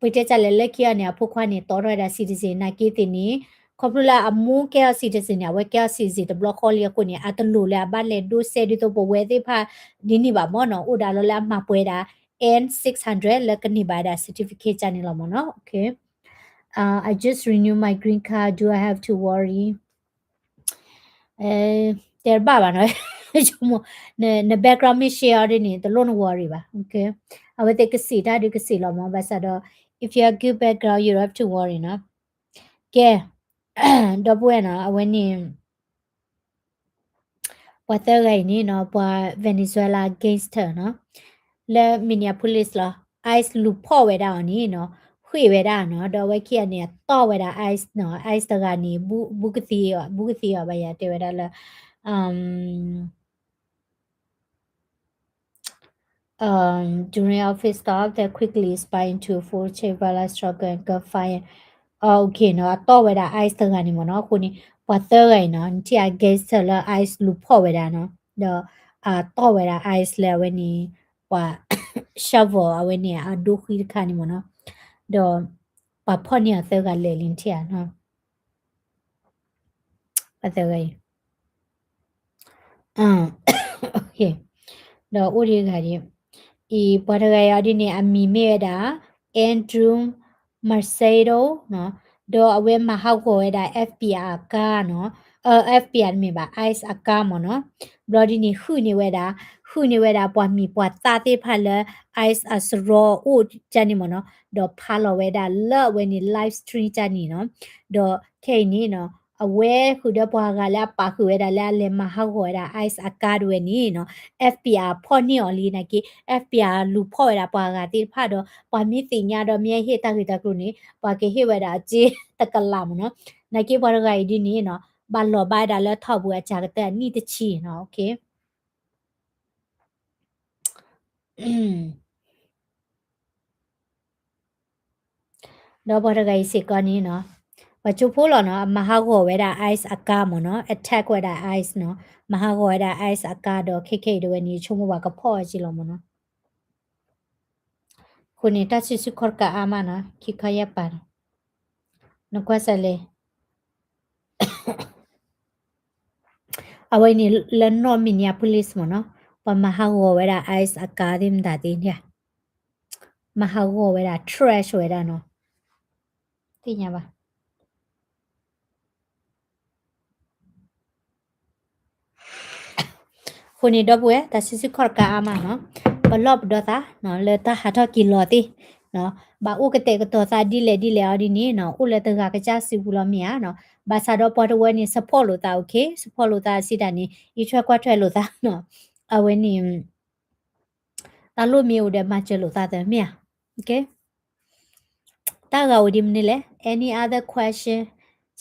ပတဲတၢ်လဲၣ် လၢခံအီၤန့ၣ် အဖိခွါန့ၣ် တီထီၣ်ဝဲဒၣ် citizen နာ်က့သ့ၣ်န့ၣ် ခီဖျိလၢအမိၢ်ကဲအီၤ citizen န့ၣ် အဝဲကဲအီၤ citizen တဘျီဃီလံအဃိန့ၣ် အတလိၣ်လၢအဘၣ်လဲၤဒိစဲဒ်သိးပဝဲသ့ၣ်တဖၣ် ဒ်န့ၣ်ဘၣ်မ့ၢ်နီၤ, အိၣ်ဒၣ်လီၤလၢအမၤပှဲၤဒၣ် N six hundred လၢကန့ၢ်ဘၣ်ဝဲဒၣ် certificate ကန့ၣ်လီၤမ့ၢ်နီၤ. Okay. Uh, I just renew my green card. Do I have to worry? တဲတဘၣ်ဘၣ်နီၤ, န background မ့ၢ်ရှဲအီၤဒ်န့ၣ် တလိၣ်န worry ဘၣ်. Okay. အဝဲသ့ၣ်ကစံးတၢ်ဒုးကစံးလီၤမ့ၢ် ဘၣ်ဆၣ်ဒီး if you have good background, you don't have to worry နီၤ. ကဲ ဒီပုၢ်ဝဲၢ်နီၤ, အဝဲန့ၣ် ပှၤသၢဂၤအံၤန့ၣ်နီၤ, ပှၤ Venezuela gangster နီၤ, လၢ Minneapolis လီၤ, ice လူၤဖီၣ်ဝဲဒၣ်အီၤန့ၣ်နီၤ, ဃ့ၢ်ဝဲဒၣ်နီၤ, ဒီးအဝဲခံဂၤန့ၣ် အတီၢ်ဝဲဒၣ် ice နီၤ, ice တဂၤန့ၣ် ဘူးကသံအီၤ, ဘူးကသံအီၤဘၣ်ယၤ တဲဝဲဒၣ်လၢ um, during office stop that quickly expire into full chain violence, struggle and gunfire. Okay နီၤ, အတီၢ်ဝဲဒၣ် ice တဂၤန့ၣ်မ့ၢ်နီၤ, အဃိန့ၣ် ပှၤသၢဂၤအံၤနီၤ, နထံၣ်အ gangster လၢ ice လူၤဖီၣ်ဝဲဒၣ်နီၤ, ဒီးအတီၢ်ဝဲဒၣ် ice လၢအဝဲန့ၣ် ပှၤ shovel အဝဲန့ၣ် အဒိဃံတခါန့ၣ်မ့ၢ်နီၤ, ဒီးပှၤဖီၣ်န့ၢ်အီၤသၢဂၤလဲၤလံနထံၣ်ဧါနီၤ. ပှၤသၢဂၤအံၤ ဒီးအိၣ်ဒံးဂၤဒံး, အံၤ ပှၤတဂၤအံၤအီၤဒ်န့ၣ် အမံၤမ့ၢ်ဝဲဒၣ် Andrew Macedo နီၤ, ဒီးအဝဲမၤဟးဂီၤဝဲဒၣ် FBI အကါနီၤ, အ FBI တမ့ၢ်ဘၣ် ice အကါမ့ၢ်နီၤ, ဘျီဒ်န့ၣ် ဃုန့ၢ်ဝဲဒၣ်, ဃုန့ၢ်ဝဲဒၣ်ပှၤမံၤပှၤသၣ်သ့ၣ်တဖၣ်လၢ ice အစရီအိၣ်ကန့ၣ်မ့ၢ်နီၤ, ဒီးဖးလီၤဝဲဒၣ်လၢအဝဲန့ၣ် live stream ကန့ၣ်နီၤ, ဒီးခဲအံၤန့ၣ်နီၤ အဝဲဃုာ်ဒီးပှၤဂၤလၢအပာ်ဃုာ်ဝဲဒၣ်လၢအလဲၤမၤဟးဂီၤဝဲဒၣ် ice အကါဒ်ဝဲန့ၣ်နီၤ, FBI ဖီၣ်န့ၢ်အီၤလံနာ်က့ FBI လူၤဖီၣ်ဝဲဒၣ်ပှၤဂၤသ့ၣ်တဖၣ်ဒီး ပှၤမ့ၢ်သ့ၣ်ညါဒီးမ့ၢ်ဟ့ၣ်တၢ်ဂ့ၢ်တၢ်ကျိၤန့ၣ် ပှၤကဟ့ၣ်ဝဲဒၣ်အစ့တကလးမ့ၢ်နီၤ, နာ်က့ပှၤတဂၤအံၤဒ်န့ၣ်နီၤ ဘၣ်လီၤဘၣ်ဝဲဒၣ်လၢထီၣ်ပူၤအစှၤကတၢၢ်အနံၣ်တဆံနီၤ, okay. ဒီးပှၤတဂၤအံၤစ့ၢ်ကီးန့ၣ်နီၤ, ပှၤကၠိဖိလီၤနီၤ, အမၤဟးဂီၤဝဲဒၣ် ice အကါမ့ၢ်နီၤ, attack ဝဲဒၣ် ice နီၤ, မၤဟးဂီၤဝဲဒၣ် ice အကါဒီး ခဲခဲအံၤဒ်ဝဲန့ၣ် ဆိကမိၣ်ပှၤကဖီၣ်အီၤက့လီၤမ့ၢ်နီၤ. အဃိန့ၣ် တၢ်စုဆူၣ်ခီၣ်တကးအါမးနီၤ, ခံခီယဲၢ်ပၤနီၤ, နကွၢ်စၢၤလဲၣ် အဝဲန့ၣ်လၢနီၢ် Minneapolis မ့ၢ်နီၤ, ပှၤမၤဟးဂီၤဝဲဒၣ် ice အကါသ့ၣ်မတၤသ့ၣ်န့ၣ်, မၤဟးဂီၤဝဲဒၣ် trash ဝဲဒၣ်နီၤ, သ့ၣ်ညါဘၣ်. အဃိန့ၣ် ဒီပုၢ်ဝဲၢ် တၢ်စုဆူၣ်ခီၣ်တကးအါမးနီၤ, ပလီၢ်ပဒီသးနီၤ လၢတၢ်ဟးထီၣ်က့ၤလီၤသ့ၣ်နီၤ, ဘၣ်အိၣ်ကတဲာ်ကတီၤသးဒ်လဲၣ်ဒ်လဲၣ်အီၤဒ်န့ၣ်နီၤ, အိၣ်လၢတဂၤကစၢ်စုပူၤလီၤမ့ၢ်ဧါနီၤ, ဘၣ်ဆၣ်ဒီးပှၤတဝၢန့ၣ် support လိာ်သး okay, support လိာ်သးစံးတၢ်န့ၣ် အံးထွဲကွၢ်ထွဲလိာ်သးနီၤ, အဝဲန့ၣ် တၢ်လိၣ်မ့ၢ်အိၣ်ဒီးမၤစၢၤလိာ်သးသၢမ့ၢ်ဧါ, okay. တၢ်ဂၤအိၣ်ဒ်မနုၤလဲၣ်, any other question,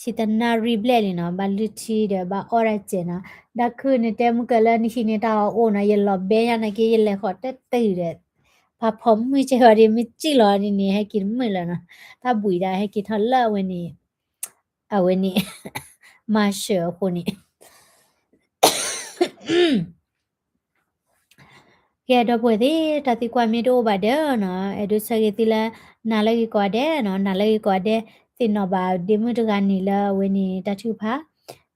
ဆံးတနၣ်ရံၣ်ဘျဲၣ်လံနီၤ, ဘၣ်လုၢ်ထံဒီးဘၣ်အီၣ်တၢ်စဲးနီၤ, ဒီးခုနတဲမုၢ်ကၢၤလၢနဟံးန့ၢ်တၢ်အီၣ်အိၣ်နီၤ, ယလီၤဘဲညါနာ်က့ ယလဲၤဃီၤတတုၤဒီး, ဖ ပာ်ဖီၣ်မုၢ်ကဲဝဲဒ်မ့ၢ်စံၣ်လီၤဒ်န့ၣ် ဟဲက့ၤတမုာ်လၢၤနီၤ, တၢ်ဘှံးဒၣ်ဟဲက့ၤထီၣ်လၢအဝဲန့ၣ်, အဝဲန့ၣ် Marshall အဃိန့ၣ် ကဲ ဒီပုၢ်ဝဲၢ်သ့ၣ် တၢ်သံကွၢ်မ့ၢ်တအိၣ်ဘၣ်ဒီးနီၤ, အဲၣ်ဒိးဆၢဂ့ၤသုလၢ နၤလၢဂ့ၤကိးဂၤဒဲးနီၤ, နၤလၢဂ့ၤကိးဂၤဒဲး, သ့ၣ်နီၣ်ဘၣ်ဒ့မုၣ်တဂၤန့ၣ်လၢအဝဲန့ၣ်တၢ်ထုကဖၣ်,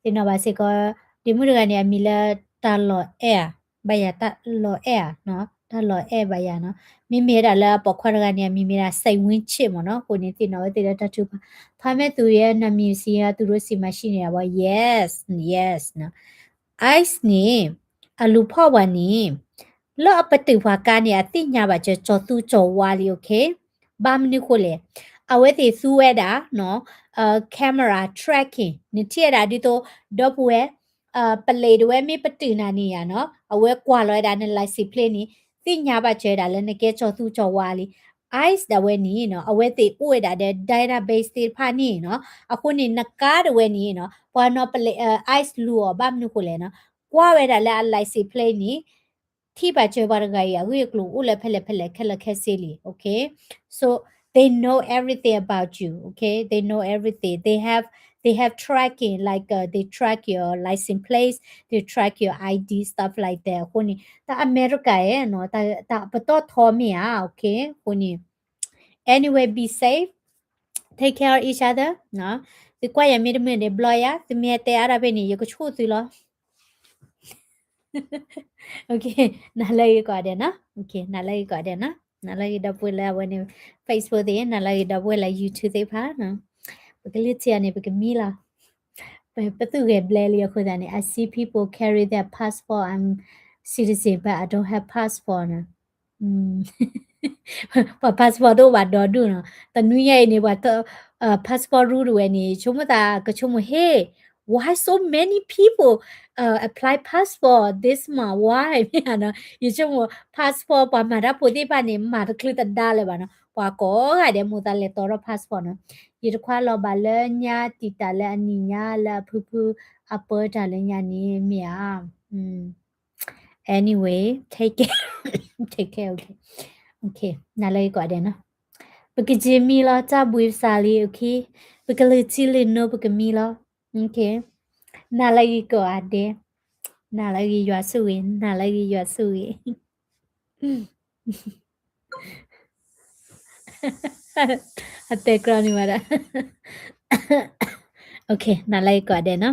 သ့ၣ်နီၣ်ဘၣ်စ့ၢ်ကီး ဒ့မုၣ်တဂၤန့ၣ် အမံၤလၢတၢ်လီၤအဲၣ်ဧါ, ဘၣ်ယၤတၢ်လီၤအဲၣ်ဧါနီၤ, တၢ်လီၤအဲၣ်ဘၣ်ယၤနီၤ, မ့မ့ၢ်ဝဲဒၣ်လၢအပိာ်ခွါတဂၤန့ၣ် အမံၤမ့ၢ်ဒၣ် စိတ်ဝင်ချစ် မ့ၢ်နီၤ, အဃိန့ၣ်သ့ၣ်နီၣ်ဝဲသ့ၣ်လၢတၢ်ထုကဖၣ်, ဖါမဲသူရ နမံၤစံး သူတို့ဆီမှာရှိနေတယ်ပေါ့, yes, yes နီၤ, ICE န့ၣ် အလူၤဖီၣ်ပှၤန့ၣ် လၢအပတုာ်ပှၤကါန့ၣ် အသ့ၣ်ညါဘၣ်စၢၤ ကၠီၤသူကၠီၤဝါလံ okay, ဘၣ်မနုၤဃိလဲၣ်, အဝဲသ့ၣ်သူဝဲဒၣ်နီၤ, camera tracking နထံၣ်ဝဲဒၣ်ဒ်သိး ဒီပုၢ်ဝဲၢ် ပလံးတဝဲမ့ၢ်ပတုာ်နၤန့ၣ်ယါနီၤ, အဝဲကွၢ်လီၤဝဲဒၣ်န license plate န့ၣ်, သ့ၣ်ညါဘၣ်စၢၤဝဲဒၣ်လၢနကဲကၠီၤသူကၠီၤဝါလံ, ICE ဒၣ်ဝဲန့ၣ်နီၤ, အဝဲသ့ၣ်အိၣ်ဝဲဒၣ်ဒီး database သ့ၣ်တဖၣ်န့ၣ်နီၤ, အဃိန့ၣ် နကါတဝဲန့ၣ်နီၤ, ပှၤနီၤပလံး ICE လူၤအီၤဘၣ်မနုၤဃိလဲၣ်နီၤ, ကွၢ်ဝဲဒၣ်လၢအ license plate န့ၣ် ထံၣ်ဘၣ်စၢၤပှၤတဂၤအံၤ အဂ့ၢ်အကျိၤအိၣ်လၢဖဲလဲၣ်ဖဲလဲၣ်ခဲလၢာ်ခဲဆ့လံ, okay, so they know everything about you, okay, they know everything, they have, they have tracking, like, uh, they track your license plates, they track your ID, stuff like that, အဃိန့ၣ် တၢ်အမဲရကၤဧါနီၤ, တၢ်ပတီၢ်ထီမ့ၢ်ဧါ, okay, အဃိန့ၣ် anyway, be safe, take care of each other နီၤ, သုကွၢ်ယၤမ့ၢ်တမုာ်န့ၣ် ဘျီယၤ, သုမ့ၢ်ဟဲတဲအါဒၣ်ဖဲန့ၣ် ယကဆိၣ်သုလီၤ. Okay, နၤလၢဂ့ၤကိးဂၤဒဲးနီၤ, okay, နၤလၢဂ့ၤကိးဂၤဒဲးနီၤ, နၤလၢဂ့ၤဒီပုၢ်ဝဲၢ်လၢအဝဲန့ၣ် Facebook သ့ၣ်, နၤလၢဂ့ၤဒီပုၢ်ဝဲၢ်လၢ YouTube သ့ၣ်တဖၣ်နီၤ, ပကလုၢ်ထံအီၤန့ၣ် ပကမံလီၤ, ပသူၣ်ဂဲၤဘျဲလံအဃိသတးန့ၣ်, I see people carry their passport, I'm citizen but I don't have passport နီၤ, ပှၤ passport တအိၣ်ဘၣ်ဒီဒူၣ်နီၤ, တနွံညါအံၤန့ၣ် ပှၤ passport rule တဝဲန့ၣ် ဆိကမိၣ်သးကဆိကမိၣ် ဟ့ၣ် why so many people, uh, apply passport this month, why မ့ၢ်ဧါနီၤ, ယဆိကမိၣ် passport ပှၤမၤတၢ်ဖိသ့ၣ်တဖၣ်န့ၣ် မၤတချုးတဒါလၢၤဘၣ်နီၤ, ပှၤကိးဂၤဒဲးမိၣ်သးလဲၤတီထီၣ် passport နီၤ, ယတခွါလီၤဘၣ်လၢညါတံာ်တာ်လၢအနံၤညါလၢအဖုဖုအပၢတၢ်လၢညါန့ၣ်မ့ၢ်ဧါ Anyway, take care, take care, okay, okay, နၤလၢဂ့ၤကိးဂၤဒဲးနီၤ, ပကယံာ်မံလီၤ တၢ်ဘှံးပစးလံ okay, ပကလုၢ်ထံလုၢ်နိ ပကမံလီၤ, okay, နၤလၢဂ့ၤကိးဂၤဒဲး, နၤလၢဂ့ၤယွၤဆိၣ်ဂ့ၤ, နၤလၢဂ့ၤယွၤဆိၣ်ဂ့ၤ အတဲကြီန့ၣ်ဝဲဒၣ်, okay, နၤလၢဂ့ၤကိးဂၤဒဲးနီၤ.